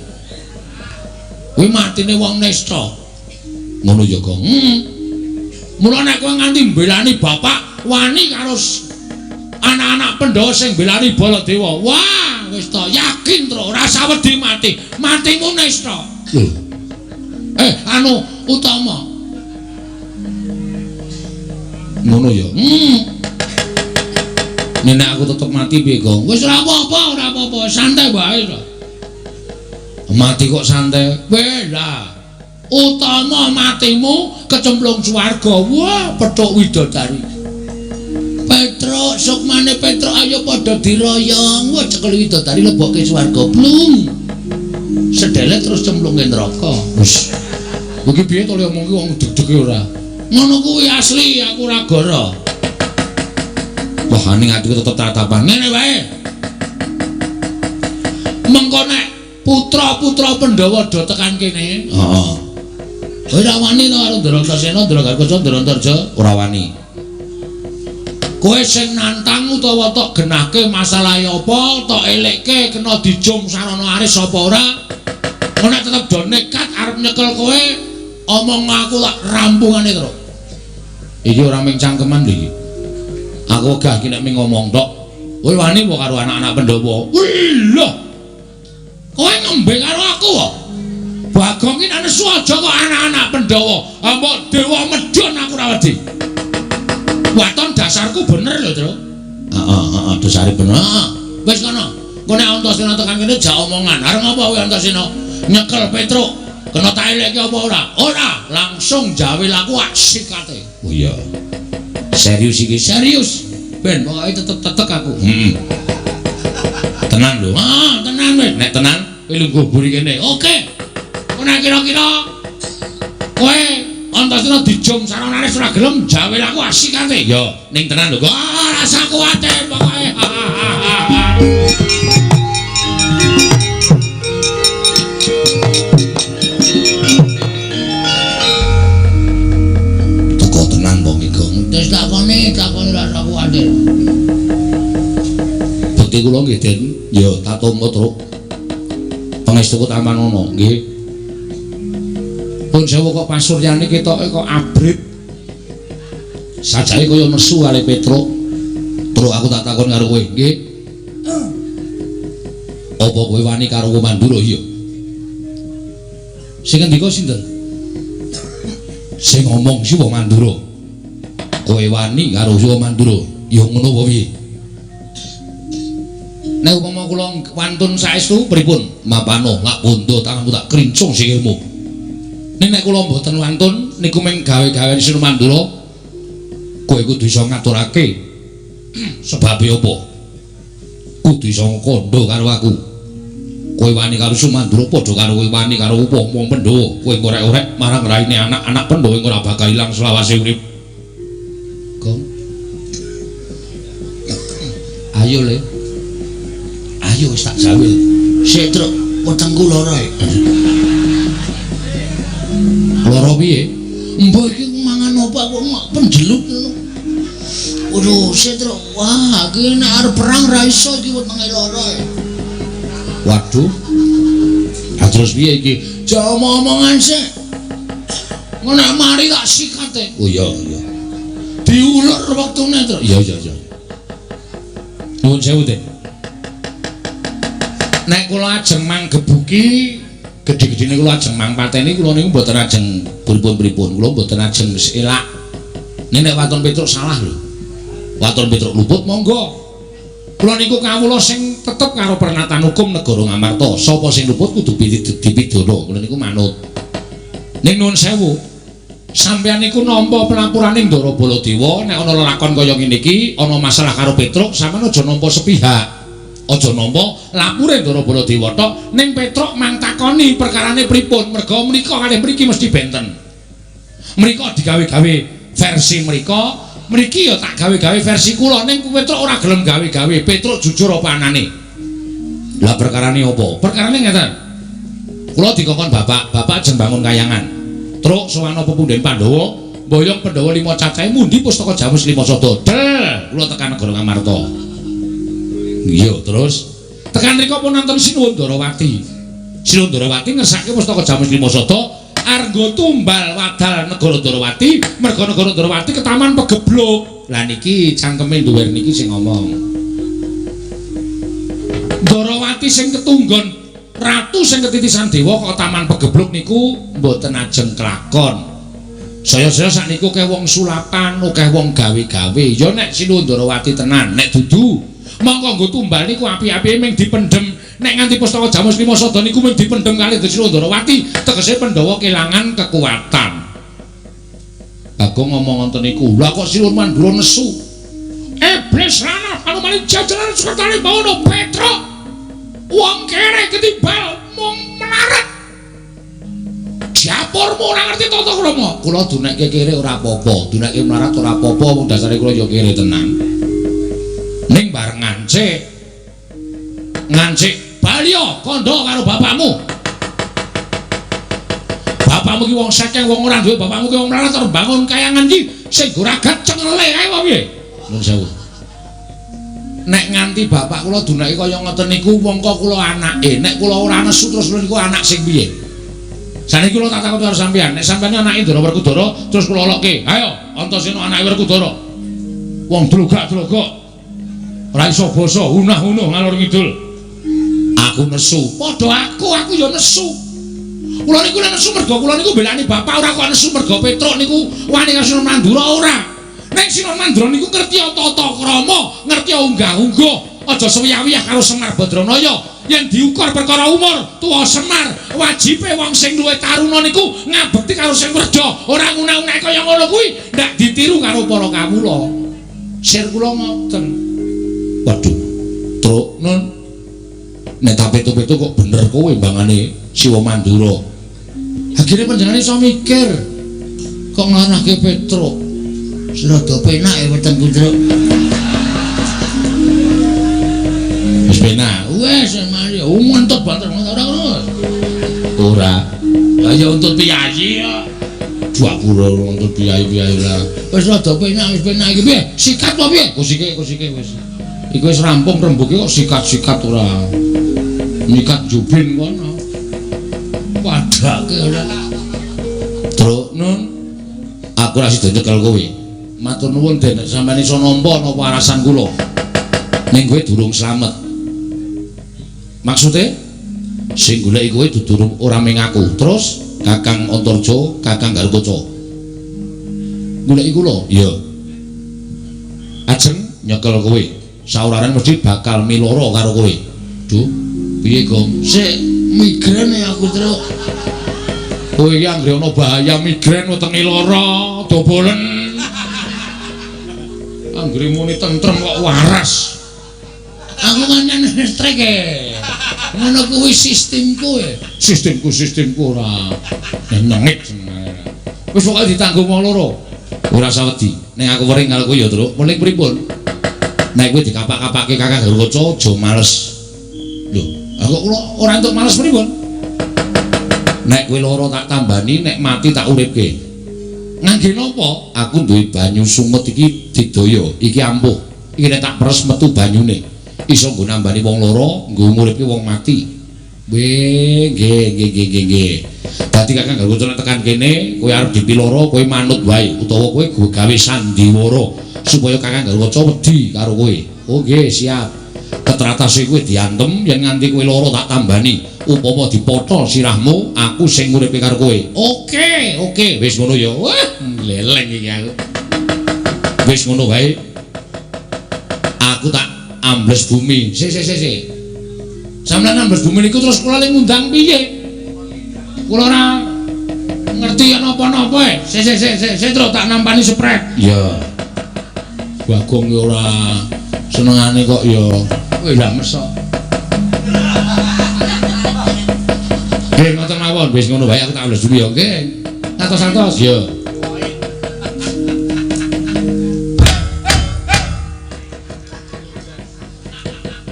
Kuwi matine wong nista. Ngono ya, Gong. Mula nek kowe nganti mbelani bapak wani karo anak-anak Pandhawa sing mbelani Baladewa. Wah, wis to yakin tro ora usah wedi mati. Matimu nesta. Lho. Anu Utama. Ngono ya. Nek aku tetep mati piye, Gong? Wis ora apa-apa, ora apa-apa, santai wae to. Mati kok santai. Weh lah. Utama matimu kecemplung swarga. Wah, petuk widodari. Petruk, sukmane Petruk ayo padha diroyong. Wah, cekel widodari lebokke swarga. Blung. Sedelet terus cemplunge neraka. Wis. Iki piye to le omong ki wong deg-dege ora? Ngono kuwi asli, aku ora goro. Wah, ning atiku tetep tatapan. Ngene wae. Mengko nek putra-putra Pandhawa do tekan kene. Heeh. Ora wani to karo Ndrantasena, Ndrangarkaca, Ndrantarja, ora wani. Kowe sing nantang utawa tok genahke masalahe apa, tok elekke kena dijum sarana aris apa ora? Nek tetep do nekat arep nyekel kowe, omong aku tak rampungane terus. Iki ora mung cangkeman lho iki. Aku wegah iki nek mung ngomong tok. Kowe wani apa karo anak-anak Pandhawa? Wih lho. Kowe ngembe karo aku kok. Bagong ki nek nesu aja kok anak-anak Pandhawa. Mbok dewa medhun aku ora wedi. Waton dasarku bener lho, Tru. Heeh, heeh, dasare bener. Heeh. Wis kono. Engko nek Antasena tekan kene jak omongan. Arep ngopo kowe Antasena? Nyekel Petruk. Kena tak elekke apa ora? Ora, langsung jawil aku asikate. Oh iya. Serius iki, serius. Ben pokoke tetep tetek aku. Heeh. Tenan lho. Ah, tenan wis. Nek tenan kowe lungguh mburi kene. Oke. Nek kira-kira kowe Antasena dijum saranane ora gelem jawil aku asikate. Ya, ning tenan lho. Ah, rasa kuwatir pokoke. Teko tenan wong iki. Wis takoni, takoni rasa kuwatir. Bukti kula nggih, Den. Ya, tak tampa, Truk. Pangestuku tampanana, nggih. Pun sewu kok pasuryane ketoke kok abrit. Sajake kaya nesu kali Petruk. Truk aku tak takon karo kowe, nggih. Apa kowe wani karo Mandura? Iya. Sing ngendika sinten? Sing ngomong Siwa Mandura. Kowe wani karo Siwa Mandura? Ya ngono apa piye? Nek upama kula wantun saestu pripun? Mapano lak bondo tanganmu tak krincung sikilmu. Ning nek kula mboten wantun niku mung gawe-gawean Siwa Mandura, kowe kudu iso ngaturake sebabe apa? Kudu iso kandha karo aku. Kowe wani karo Siwa Mandura padha karo kowe wani karo wong-wong Pandhawa. Kowe ngorek-orek marang raine anak-anak Pandhawa ora bakal ilang selawase urip. Gong. Ayo le. Ayo wis tak jawil. Sik, Truk, wetengku lara. Lara piye? Mbah iki mangan apa aku mak penjelut ngono. Waduh, sik, Truk. Wah, iki nek arep perang ra iso iki wetenge lara. Waduh. Ha terus piye iki? Aja omong-omongan sik. Ngono nek mari tak sikate. Oh iya, iya. Diulur wektune, Truk. Iya, iya, iya. Nuwun sewu, Den. Nek kula ajeng manggebuki gedhe-gedhene kula ajeng mangpateni kula niku mboten ajeng pripun-pripun, kula mboten ajeng elak. Nek waton Petruk salah lho. Waton Petruk luput monggo. Kula niku kawula sing tetep karo pernatan hukum negara Ngamarta. Sapa sing luput kudu dipidana. Kula niku manut. Ning nuwun sewu, sampeyan niku nampa pelapurane Ndara Baladewa nek ana lelakon kaya ngene iki, ana masalah karo Petruk, sampeyan aja nampa sepihak. Aja nampa lapure Ndara Baladewa tok, ning Petruk mang takoni perkarane pripun, merga mrika kalih mriki mesti benten. Mrika digawe-gawe versi mrika, mriki ya tak gawe-gawe versi kula, ning Petruk ora gelem gawe-gawe. Petruk jujur apa anane? Lah perkarane apa? Perkarane ngeten. Kula dikongkon bapak, bapak ajeng bangun kayangan. Truk sowan pepunden Pandhawa, mboyong Pandhawa 5 cacahe mundi pustaka Jamus 5 sada. Del, kula tekan negara Ngamarta. Iya, terus tekan rika pun nonton Sinuwun Darawati. Sinuwun Darawati ngersake pustaka Jamus 5 sada, Arep nggo tumbal wadal negara Ndorowati, merga negara Ndorowati ketaman pegebluk. Lah niki cangkeme duwer niki sing ngomong. Ndorowati sing ketunggon ratu sing ketitisan dewa kok taman pegebluk niku mboten ajeng kelakon. Saya-saya sakniku akeh wong sulapan, akeh wong gawe-gawe. Ya nek Sinuwun Ndorowati tenan, nek dudu mongko nggo tumbal niku api-apike ming dipendhem. Nek nganti pustaka Jamus Lima Sada niku ming dipendhem kalih Sinuwun Ndorowati, tegese Pandhawa kelangan kekuatan. Bagong ngomong ngoten niku, lha kok Sinuwun Mandura nesu. Iblis lanang anumane jajaran sukertane bawono Petruk. Wong kere ketimbal mung melarat. Japurmu ora ngerti tata krama. Kula dunekke kere ora apa-apa, dunekke melarat ora apa-apa, wong dasare kula ya kere tenan. Ning bareng ngancik. Ngancik baliya kandha karo bapakmu. Bapakmu ki wong sekeng, wong ora duwe, bapakmu ki wong melarat arep bangun kayangan iki sing goragat cengele kae apa piye? Nuwun sewu. Nek nganti bapak kula dunake kaya ngoten niku mongko kula anake, nek kula ora nesu terus kula niku anak sing piye? Saniki kula tak takon karo sampeyan, nek sampeyan anake Ndara Werkudara terus kula olokke, ayo Antasena anake Werkudara. Wong dlogak-dlogok. Ora iso basa, unah-unuh ngalor ngidul. Aku nesu. Padha aku ya nesu. Kula niku nesu mergo kula niku mbelani bapak, ora kok nesu mergo Petruk niku wani karo Sinuwun Mandura ora. Nek Sinuwun Mandura niku ngerti tata krama, ngerti unggah-ungguh, aja sewiyah-wiyah karo Semar Badranaya. Yen diukur perkara umur, tuwa Semar, wajibe wong sing luwih taruna niku ngabekti karo sing werja, ora nguna-unake kaya ngono kuwi, ndak ditiru karo para kawula. Sir kula ngoten. Waduh, Truk nun. Nek tak pitu-pitu kok bener kowe mbangane Siwa Mandura. Akhire panjenengane iso mikir kok nglanahke Petruk. Rada penak ya wetengku, Truk. Wis penak. Wis mari ngentut banter ora ngono. Ora. Lah ya untut piyayi kok. Dua puluh untut piyayi-piyayi lah. Wis rada penak, wis penak iki piye? Sikat apa piye? Kusike, kusike wis. Iku wis rampung rembuke kok sikat-sikat ora. Nyikat jubin kono. Padake ora. Truk nun. Aku ora sida nyekel kowe. Matur nuwun Den, nek sampeyan iso nampa napa arasan kula. Ning kowe durung slamet. Maksude sing goleki kowe dudu ora ming aku. Terus Kakang Antarja, Kakang Garukaca. Goleki kula? Iya. Ajeng nyekel kowe. Sauraren mesti bakal miloro karo kowe. Duh, piye, Gong? Sik migrain aku, Truk. Kowe iki anggere ana bahaya migrain wetenge lara, dobolen. Anggere muni tentrem kok waras. Aku mangan listrik e. Ngono kuwi sistemku e. Sistemku, sistemku ora nyengit senengane. Wis pokoke ditanggung wong loro. Ora usah wedi. Nek aku wering karo kowe ya, Truk. Mulih pripun? Nek kowe dikapak-kapake Kakang Garukaca aja males. Lho, aku kula ora entuk males pripun? Nek kowe lara tak tambani, nek mati tak uripke. Ngangge napa? Aku duwe banyu sungut iki didaya, iki ampuh. Iki nek tak peres metu banyune. Iso nggo nambani wong lara, nggo nguripke wong mati. Nggih, nggih, nggih, nggih, nggih. Dadi Kakang Garukaca nek tekan kene, kowe arep dipiloro, kowe manut wae utawa kowe gawe sandiwara supaya Kakang Garukaca wedi karo kowe. Oh nggih, siap. Ketratase kowe diantem yen nganti kowe lara tak tambani. Upama dipotol sirahmu, aku sing nguripe karo kowe. Oke, oke, wis ngono ya. Wah, leleng iki aku. Wis ngono wae. Aku tak ambles bumi. Sik, sik, sik, sik. Sampeyan ambles bumi niku terus kula le ngundang piye? Kula ora ngerti napa-napa e. Sik, sik, sik, sik, sik terus tak nampani sprek. Iya. Bagong ya ora senengane kok ya. Kowe lha mesok. Nggih ngoten mawon, wis ngono wae aku tak ambles bumi ya nggih. Ngatos-atos ya.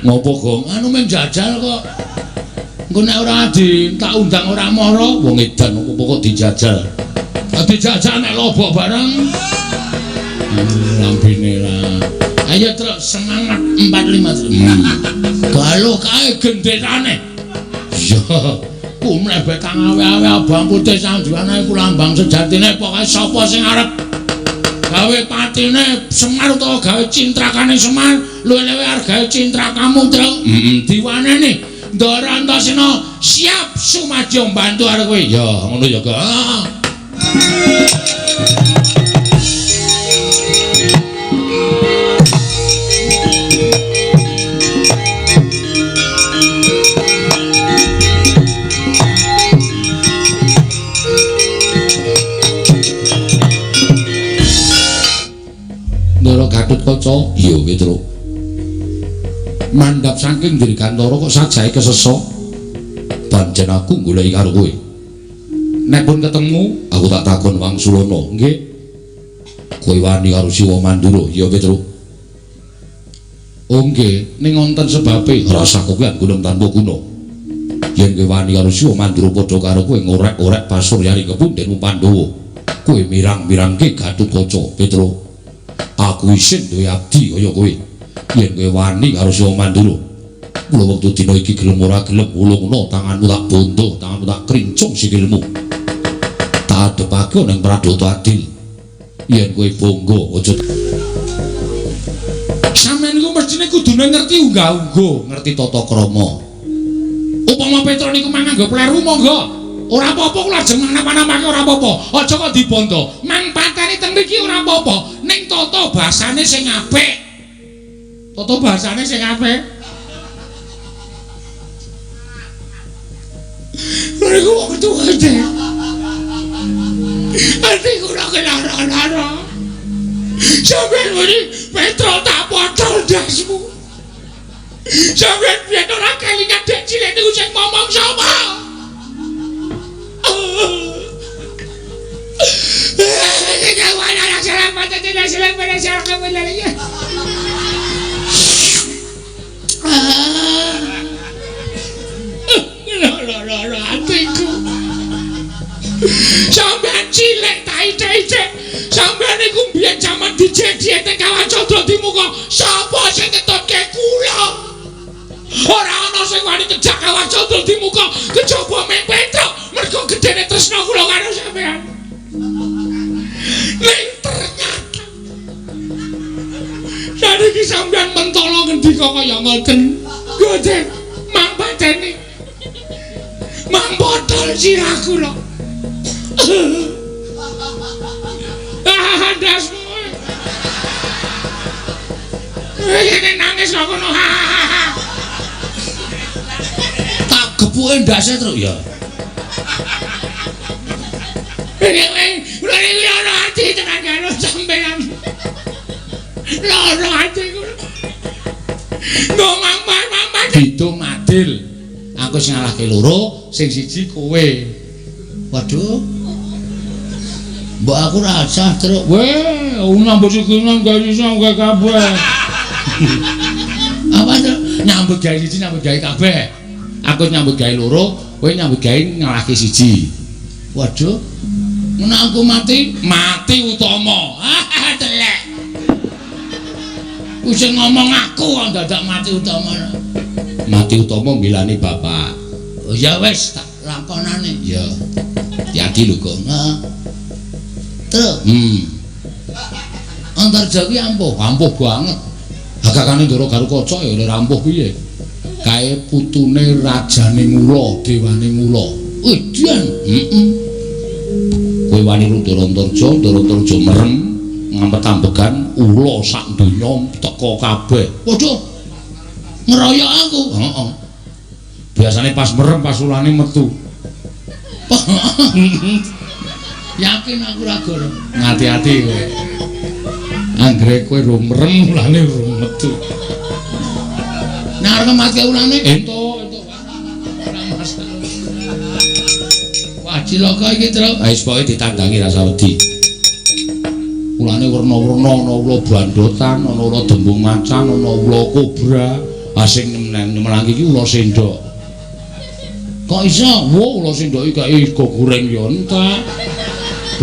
Ngopo, Gong? Anu men jajal kok. Engko nek ora di tak undang ora mara, wong edan opo kok dijajal. Dijajal nek lobok bareng. Lambene lah. Ayo Truk semangat 45. Galuh kae genderane. Iya. Kumlebet kang awe-awe abang putih sanduwane iku lambang sejatine. Pokoke sapa sing arep gawe patine Semar utawa gawe cintrakane Semar, luwih-luwih argae cintrakamu, Truk. Heeh, diwaneni. Ndara Antasena siap sumadyo mbantu karo kowe. Ya, ngono ya, Kak. Ndara Gatotkaca, iya Petruk. Mandhap saking Dirgantara kok sajahe kesesok. Pancen aku goleki karo kowe. Nek pun ketemu, aku tak takon wangsulana. Nggih. Kowe wani karo Siwa Mandura, iya Petruk. Oh nggih, ning wonten sebabe rasa kowe gunung tanpa guna. Yen kowe wani karo Siwa Mandura padha karo kowe ngorek-orek pasuryane kepundhenmu Pandhawa. Kowe mirang-mirangke Gatotkaca, Petruk. Aku isin duwe abdi kaya kowe. Yen kowe wani karo Siwa Mandura, mula wektu dina iki gelem ora gelem ulungna tanganmu tak bondo, tanganmu tak krincung sikilmu. Tak adepake ning Pradata Adil. Yen kowe bangga aja. Sampeyan niku mestine kudune ngerti unggah-ungguh, ngerti tata krama. Upama Petruk niku manganggo pleru monggo. Ora apa-apa kula ajeng napa-napake ora apa-apa. Aja kok dibondo. Mang pateni teng mriki ora apa-apa. Ning tata basane sing apik. Tata basane sing apik. Niku wong tuwa iki. Ati kula kelara-lara. Sampeyan muni Petruk tak potol ndasmu. Sampeyan biyen ora kelingan dek cilik niku sing ngomong sapa? Atiku. Sampeyan cilik ta icik-icik. Sampeyan niku mbiyen jaman dijejek teng Kawah Candra Dimuka. Sapa sing ngetutke kula? Ora ana sing wani kejak Kawah Candra Dimuka kejaba mung Petruk mergo gedene tresna kula karo sampeyan. Ning ternyata saniki sampeyan mentolo ngendika kaya ngoten. Gojek mang pateni. Mang botol sirah kula. Ah, ndasmu. Ini nangis kok ngono. Tak gepuke ndase, Truk ya. Ini lara ati tenan karo sampeyan. Lara ati kula. Ngomong mamang ditung adil. Aku sing ngalahke loro, sing siji kowe. Waduh. Mbok aku ora sah, Truk. Weh, nyambut siji nang gawe iso gawe kabeh. Apa, Truk? Nyambut gawe siji nyambut gawe kabeh. Aku nyambut gawe loro, kowe nyambut gawe ngalahke siji. Waduh. Ngono aku mati, mati utama. Ah, telek. Ku sing ngomong aku kok dadak mati utama. Mati utama milani bapak. Oh ya wis tak lakonane. Ya. Hati-hati lho, Gong. Heeh. Truk. Antarja kuwi ampuh, ampuh banget. Hakakane Ndara Garukaca ya ora ampuh piye. Kae putune rajane Ngula, dewane Ngula. Edan. Heeh. Kowe wani Ndara Antarja, Ndara Antarja merem ngampet-ambegan ula sak donya teka kabeh. Waduh. Ngeroyok aku. Heeh. Biasane pas merem pas ulane metu. Yakin aku ora goro. Ngati-ati kowe. Anggere kowe ro merem ulane ro metu. Nek arep mati ulane entuk entuk. Ora masalah. Wah, cilaka iki, Truk. Ha wis pokoke ditandangi rasa wedi. Ulane werna-werna, ana ula bandotan, ana ula dembung macan, ana ula kobra. Ha sing nyemelangi iki ula sendok. Kok iso? Wo, ula sendok iki kae sego goreng ya entek.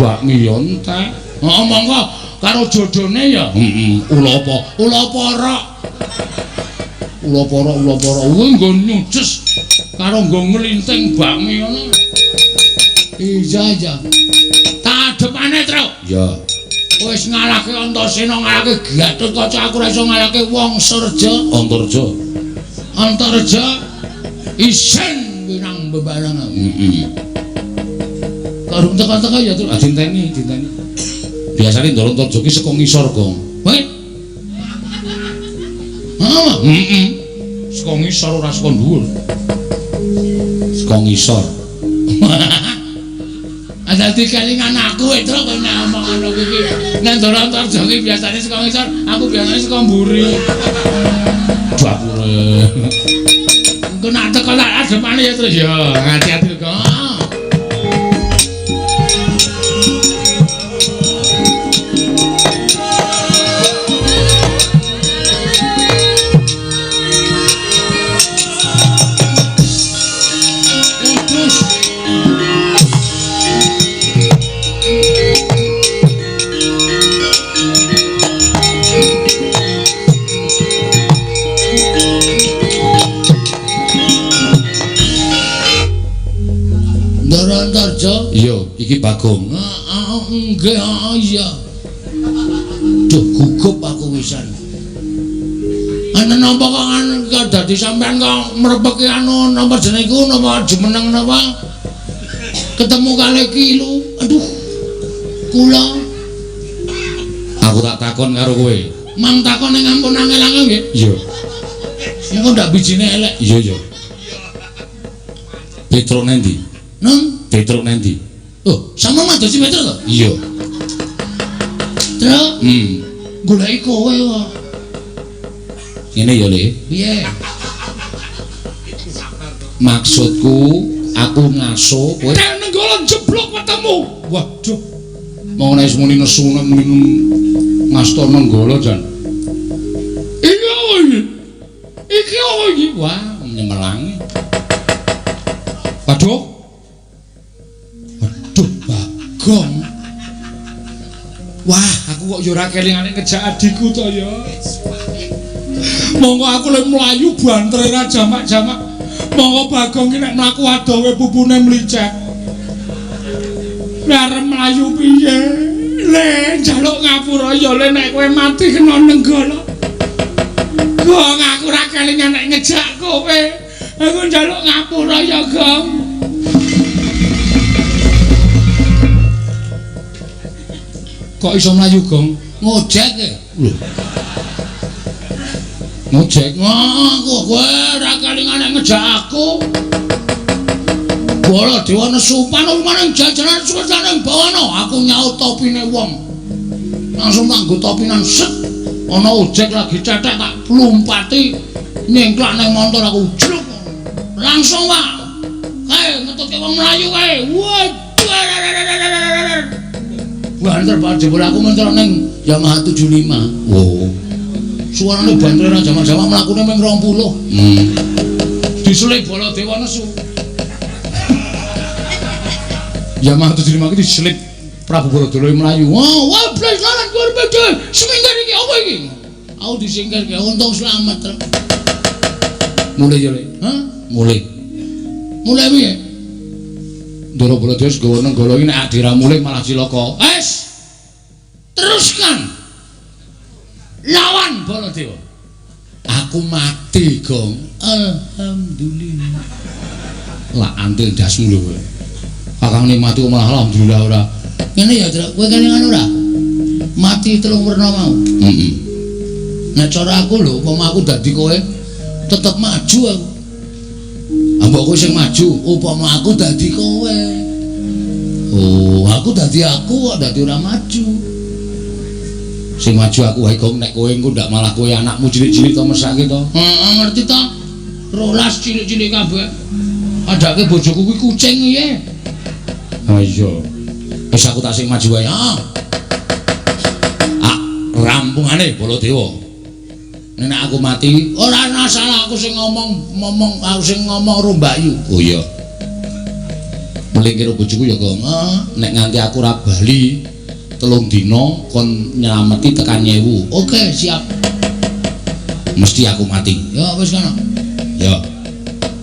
Bakmi ya entek. Heeh, monggo karo jodone ya. Heeh, ula apa? Ula porok. Ula porok, ula porok. Kuwi nggo nyuces. Karo nggo nglinting bakmi ngono. Iya iya. Tak adepane, Truk. Iya. Wis ngalahke Antasena, ngalahke Gatotkaca, aku ora iso ngalahke Wangsareja. Antareja. Antareja isin winang bebareng. Heeh. Karo teka-teka ya, Truk. Ah dinteni, dinteni. Biasane Ndara Antareja ki saka ngisor, Gong. Kowe? Heeh. Heeh. Saka ngisor ora saka dhuwur. Saka ngisor. Dadi kelingan aku Truk kowe nek omong ngono kuwi. Nek Ndara Antareja ki biasane saka ngisor, aku biasane saka mburi. Dapure. Engko nek teko tak ademane ya, Truk. Ya, hati-hati kok. Antarja? Iya, iki Bagong. Heeh, nggih, heeh iya. Duh, gugup aku wisan. Ana napa kok anu dadi sampean kok mrepeki anu napa jenenge iku napa jumeneng napa? Ketemu kali ki lu. Aduh. Kula aku tak takon karo kowe. Mang takon ning ampun angel-angel nggih. Iya. Engko ndak bijine elek. Iya, iya. Petruk nendi? Nang Petruk nendi? Oh, sama madosi Petruk to? Iya. Truk? Goleki kowe kok. Ngene ya, Le. Piye? Maksudku aku ngaso kowe. Nek nenggala jeblok wetemu. Waduh. Mau nek muni nesu nek muni ngasta nenggala jan. Iki apa iki? Iki apa iki? Wah, nyemelangi. Waduh. Waduh, Bagong. Wah, aku kok ya ora kelingane ngejak adikku to ya. Monggo aku le mlayu bantere ra jamak-jamak. Monggo Bagong ki nek mlaku adowe pupune mlicek. Lah arep mlayu piye? Le njaluk ngapura ya le nek kowe mati kena nenggala. Gong, aku ora kelingan nek ngejak kowe. Aku njaluk ngapura ya, Gong. Kok iso mlayu, Gong? Ngojek e. Lho. Ngojek? Aku kowe ora kelingan nek ngejak aku. Baladewa nesu panumaning jajaran suwesaning bawana, aku nyaut topine wong. Langsung tak nggo topinan set. Ana ojek lagi cetek tak lumpati nyengklak ning montor aku jluk. Langsung, Pak. Kae ngetutke wong mlayu kae. Waduh. Banter banget jebul aku mentor ning Yamaha 75. Oh. Suarane banter ora jamak-jamak mlakune ming 20. Diselip Baladewa nesu. Yamaha 75 iki diselip Prabu Baladewa mlayu. Wah, wah blas laran kuwi semingkir iki apa iki? Aku disingkirke untung slamet. Mulih ya, Le. Hah? Mulih. Mulih piye? Ndara Baladewa wis gawa nenggala iki nek adira mulih malah cilaka. Wes. Teruskan. Lawan Baladewa. Aku mati, Gong. Alhamdulillah. Lah antil ndasmu lho kowe. Kakang mati malah alhamdulillah ora. Ngene ya, Truk. Kowe kelingan ora? Mati telung werna mau. Heeh. Nek cara aku lho, upama aku dadi kowe tetep maju aku. Mbok kowe sing maju, upama aku dadi kowe. Oh, aku dadi aku kok dadi ora maju. Sing maju aku wae, Gong. Nek kowe engko ndak malah kowe anakmu cilik-cilik to mesake to. Heeh, ngerti to. 12 cilik-cilik kabeh. Adake bojoku kuwi kucing piye? Ha iya. Wis aku tak sing maju wae. Ah. Ah, rampungane Baladewa. Nek aku mati ora ana salah aku sing ngomong aku sing ngomong karo Mbakyu. Oh iya. Mulih karo bojoku ya, Gong. Nek nganti aku ora bali 3 dina kon nyelameti tekan 1000. Oke, siap. Mesti aku mati. Ya wis kono. Ya.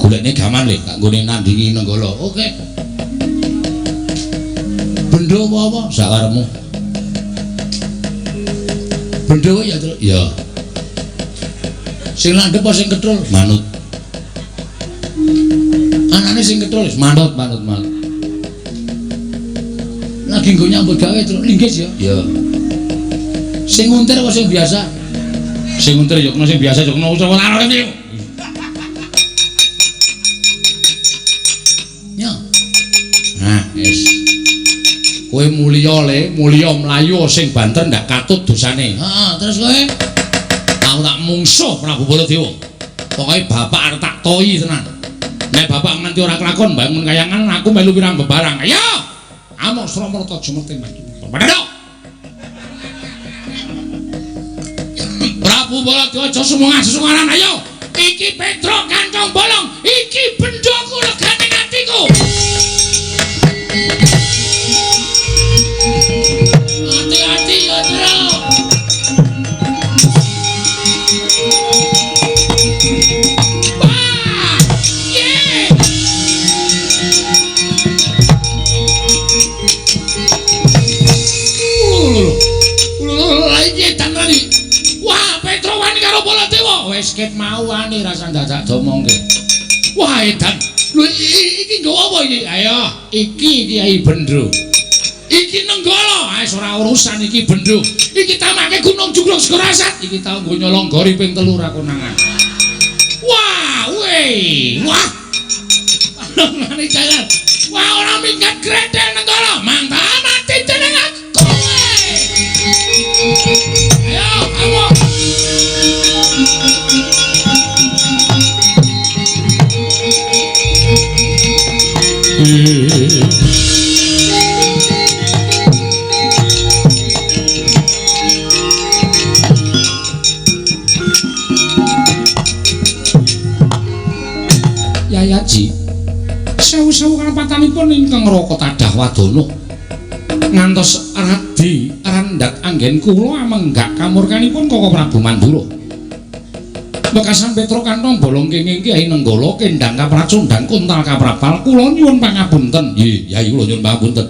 Golekne gaman le, tak nggone nandingi Nenggala. Oke. Bendo apa-apa sakarepmu. Bendo ya, Truk. Ya. Sing landhep apa sing ketrul? Manut. Anane sing ketrul wis manut, manut, manut. Lagi nggo nyambut gawe, Truk. Linggis ya. Ya. Sing nguntir apa sing biasa? Sing nguntir ya kena, sing biasa ya kena. Ora ora. Ya. Nah, wis. Kowe mulya le, mulya mlayu sing banter ndak katut dosane. Heeh, terus kowe aku tak mungsuh Prabu Baladewa. Pokoke bapak arep tak toyi tenan. Nek bapak nganti ora kelakon bangun kayangan aku melu pirang bebarang. Ayo. Amok Sramarta jumeteng Padha. Prabu Baladewa aja sumangah-susungaran ayo. Iki Petruk kantong bolong, iki bendoku regane atiku. Hati-hati ya, Truk. Wah, yeah. Iki edan tadi. Wah, Petruk wani karo Baladewa. Wis ket mau wani rasa dadak domongke. Wah, edan. Lho iki nggo apa iki? Ayo, iki Kyai Bendro. Iki Nenggala, wis ora urusan iki Bendro. Iki tamake Gunung Jugruk Segara Asat. Iki tau nggo nyolong gori ping 3 ra konangan. Wah, weh, wah. Ngene jalan. Wah, ora minggat grendel Nenggala. Mantap mati jeneng aku. Ayo, ayo. Yayaji, sewu-sewu kalepatanipun ingkang Raka tadah wadana ngantos radi randhat anggen kula amenggak kamurkanipun Kaka Prabu Mandura. Wekasan Petruk kantong bolong kenging Kyai Nenggala kendang kapracundang kuntal kaprabal kula nyuwun pangapunten. Nggih, Yai kula nyuwun pangapunten.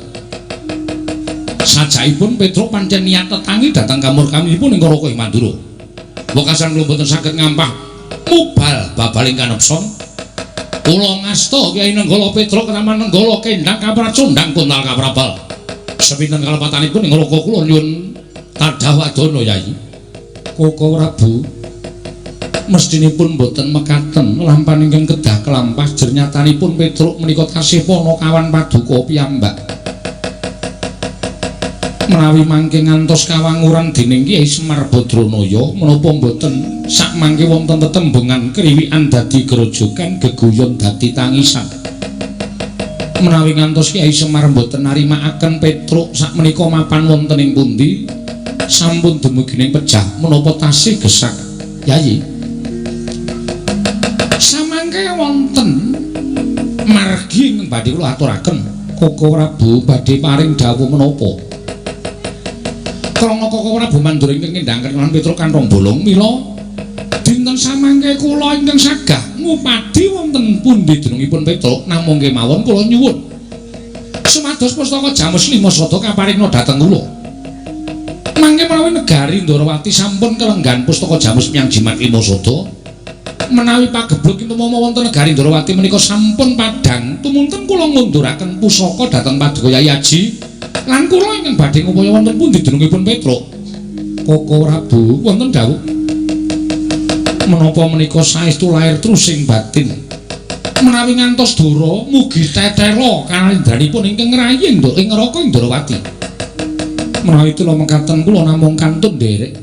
Sajaipun Petruk pancen niat tetangi dhateng kamurkanipun ing Raka ing Mandura. Wekasan kula mboten saged ngampah mubal babaling kanepson. Kula ngasta Kyai Nenggala Petruk ketaman Nenggala kendang kapracundang kuntal kaprabal. Sepinten kalepatanipun ing Raka kula nyuwun tadah wadana Yai. Kaka Prabu mestinipun boten mekaten lampahan ingkang kedah kelampah jernyatanipun Petruk menika tasih panakawan paduka piyambak. Menawi mangke ngantos kawanguran dening Kyai Semar Badranaya menapa boten sakmangke wonten tetembungan kriwikan dadi grojogan geguyon dadi tangisan. Menawi ngantos Kyai Semar boten narimakaken Petruk sakmenika mapan wonten ing pundi sampun dumugi ing pejah menapa tasih gesak Yai. Samangke wonten margi ingkang badhe kula aturaken Kaka Prabu badhe paring dawuh menapa. Krana Kaka Prabu Mandura ingkang ngendhangaken lan Petruk kantong bolong mila dinten samangke kula ingkang sagah ngupadi wonten pundi dunungipun Petruk namung kemawon kula nyuwun sumados pustaka Jamus 5 Sada kaparingna dhateng kula. Mangke menawi negari Ndorowati sampun kelenggan pustaka Jamus miyang Jimat 5 Sada menawi pagebluk kintu mama wonten negari Ndorowati menika sampun padhang tumunten kula ngunduraken pusaka dhateng paduka Yai Aji lan kula ingkang badhe ngupaya wonten pundi dunungipun Petruk. Kaka Prabu wonten dawuh menapa menika saestu lair trusing batin menawi ngantos dora mugi tetela kalindranipun ingkang ngrayi ing neraka ing Ndorowati. Menawi kula mekaten kula namung kantun nderek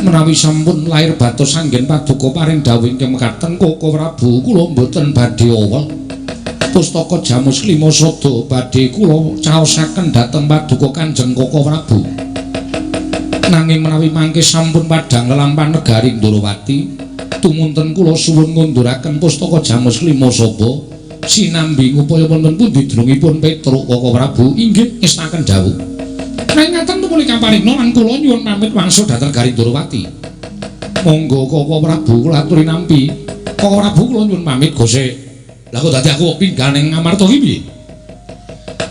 menawi sampun lair batos anggen paduka paring dawuh ingkang mekaten Kaka Prabu kula mboten badhe owel pustaka Jamus 5 Sada badhe kula caosaken dhateng paduka Kanjeng Kaka Prabu. Nanging menawi mangke sampun padhang lelampahan negari Ndorowati tumunten kula suwun ngunduraken pustaka Jamus 5 Sada sinambi ngupaya wonten pundi dunungipun Petruk Kaka Prabu inggih ngestaken dawuh. Nek ngaten tumuli kaparingna lan kula nyuwun pamit wangsul dhateng negari Ndorowati. Monggo Kaka Prabu kula aturi nampi. Koko Prabu kula nyuwun pamit Gose. Lah kok dadi aku pinggal ning Ngamarta ki piye?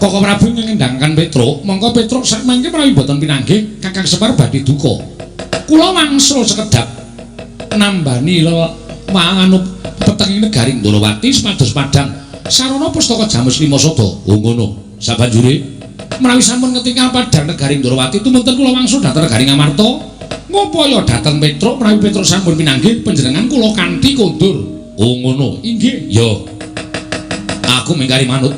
Koko Prabu ngendhangkan Petruk, mongko Petruk sak mangke menawi boten pinanggih Kakang Semar badhe duka. Kula wangsul sekedhap nambani manganu petenging negari Ndorowati supados padhang sarana pustaka Jamus Lima Sada. Oh ngono. Sabanjure menawi sampun ketinggal padhang negari Ndorowati tumenten kula wangsul dhateng negari Ngamarta ngupaya dhateng Petruk menawi Petruk sampun pinanggih panjenengan kula kanthi kondur. Oh ngono. Inggih. Ya. Aku mingkari manut.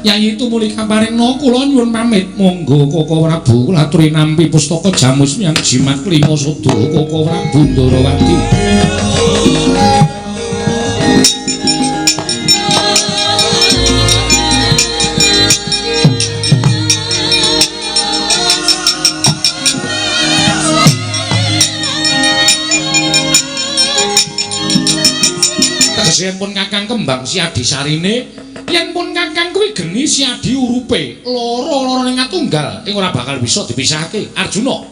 Yayi tumuli kaparingna kula nyuwun pamit. Monggo Koko Prabu kula aturi nampi pustaka Jamus yang jimat Lima Sada Koko Prabu Ndorowati. Tegese pun Kakang kembang siadi sarine, yen pun Kakang kuwi geni siadi urupe, loro-lorone ngatunggal ing ora bakal bisa dipisahake. Arjuna,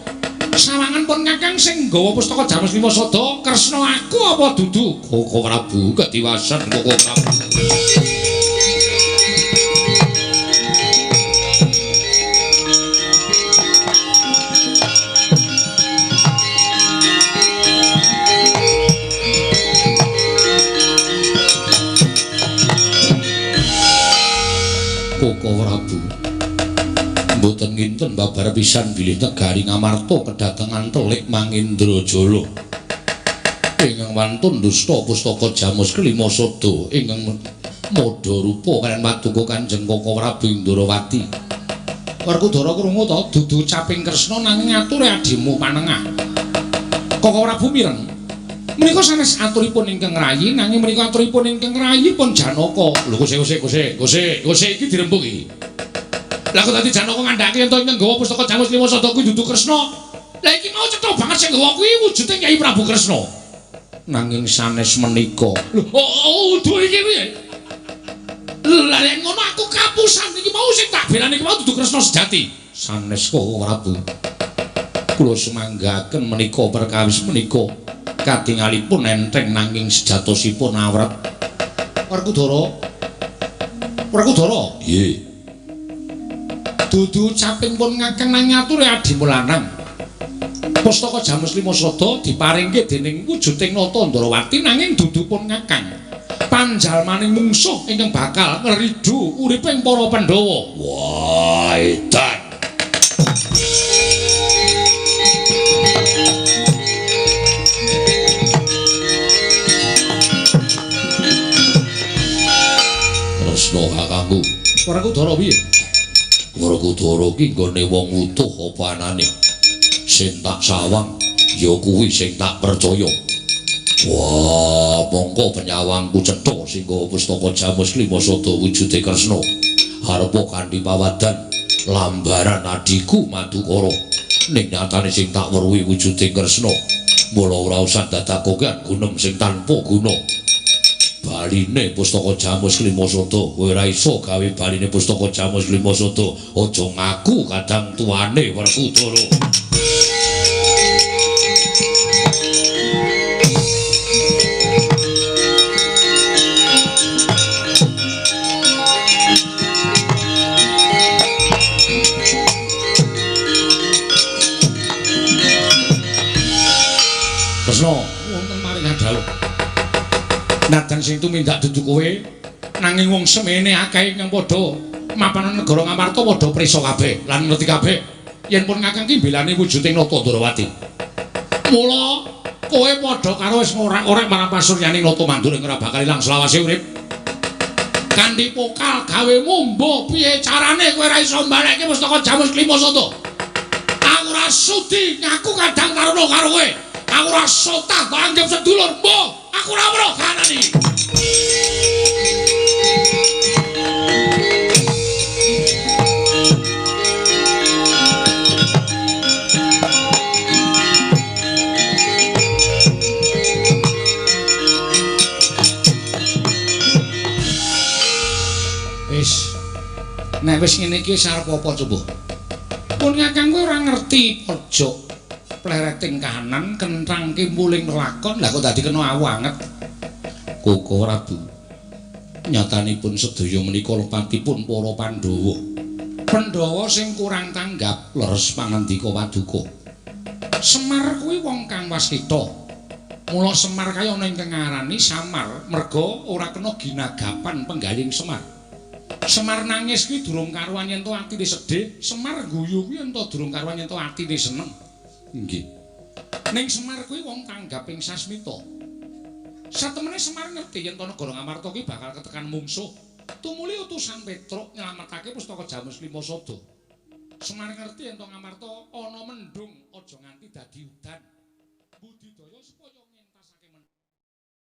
sawangan pun Kakang sing nggawa pustaka Jamus Lima Sada, Kresna aku apa dudu? Koko Prabu ketiwasan Koko Prabu. Koko Prabu mboten nginten babar pisan bilih negari Ngamarta kedatengan telik Mangindrajala ingkang wantun dusta pustaka Jamus Kelima Sada ingkang modha rupa kaliyan paduka Kanjeng Koko Prabu Ndorowati. Werkudara krungu to dudu caping Kresna nanging ature adimu panengah. Koko Prabu mireng menika sanes aturipun ingkang rayi nanging menika aturipun ingkang rayi pun Janaka. Lho kose kose kose kose kose iki dirembug iki. Lah kok dadi Janaka ngandhake yen to ingkang nggawa pustaka Jamus Lima Sada kuwi dudu Kresna. Lah iki mau cetha banget sing nggawa kuwi wujude Kyai Prabu Kresna. Nanging sanes menika. Lho oh udu iki piye? Lah nek ngono aku kapusan iki mau sing tak belani iki mau dudu Kresna sejati. Sanes Koko Prabu. Kula sumanggaken menika perkawis menika katingalipun enteng nanging sejatosipun awrat. Werkudara. Werkudara. Nggih. Dudu caping pun ngakeng nang ngature adimu lanang. Pustaka Jamus Lima Sada diparingke dening wujuding Nata Ndorowati nanging dudu pun ngakang. Panjalmaning mungsuh ingkang bakal ngridu uriping para Pandhawa. Wah, edan. Kresna kakangku. Werkudara piye? Werkudara ki nggone wong utuh apa anane? Sing tak sawang ya kuwi sing tak percaya. Wah, mongko penyawangku cetha sing nggawa pustaka Jamus Lima Sada wujude Kresna. Arepa kanthi pawadan lambaran adhiku Madukara. Ning nyatane sing tak weruhi wujude Kresna. Mula ora usah dadak kokean gunem sing tanpa guna. Baline pustaka Jamus Lima Sada, kowe ora iso gawe baline pustaka Jamus Lima Sada. Aja ngaku kadang tuane Werkudara. Kresna, wonten maring adhawuh. Najan sing tumindak dudu kowe, nanging wong semene akeh ingkang padha mapanan negara Ngamarta padha prisa kabeh lan ngerti kabeh yen pun Kakang ki mbelani wujuding Nata Ndorowati. Mula kowe padha karo wis ngorek-orek marang pasuryaning Nata Mandura ing ora bakal ilang selawase urip. Kanthi pokal gawe mumbo piye carane kowe ora iso mbalekke pustaka Jamus Lima Sada. Aku ora sudi ngaku kadang taruna karo kowe. Aku ora sotah tak anggap sedulur, mboh. Aku ora weruh kahanan iki. Wis. Nek wis ngene iki wis arep apa coba? Pun Kakang kowe ora ngerti pojok plereting kahanan kenthang kimpuling lakon. Lah kok dadi kena awu anget. Koko Prabu. Nyatanipun sedaya menika lepatipun para Pandhawa. Pandhawa sing kurang tanggap leres pangandika Paduka. Semar kuwi wong kang waskita. Mula Semar kaya ana ingkang ngarani Samar merga ora kena ginagapan penggaling Semar. Semar nangis kuwi durung karuan yen to atine sedih, Semar guyu kuwi yen to durung karuan yen to atine seneng. Nggih. Ning Semar kuwi wong tanggap ing sasmita. Satemene Semar ngerti yen to negara Ngamarta kuwi bakal ketekan mungsuh. Tumuli utusan Petruk nyelametake pustaka Jamus Lima Sada. Semar ngerti yen to Ngamarta ana mendung aja nganti dadi udan. Budidaya supaya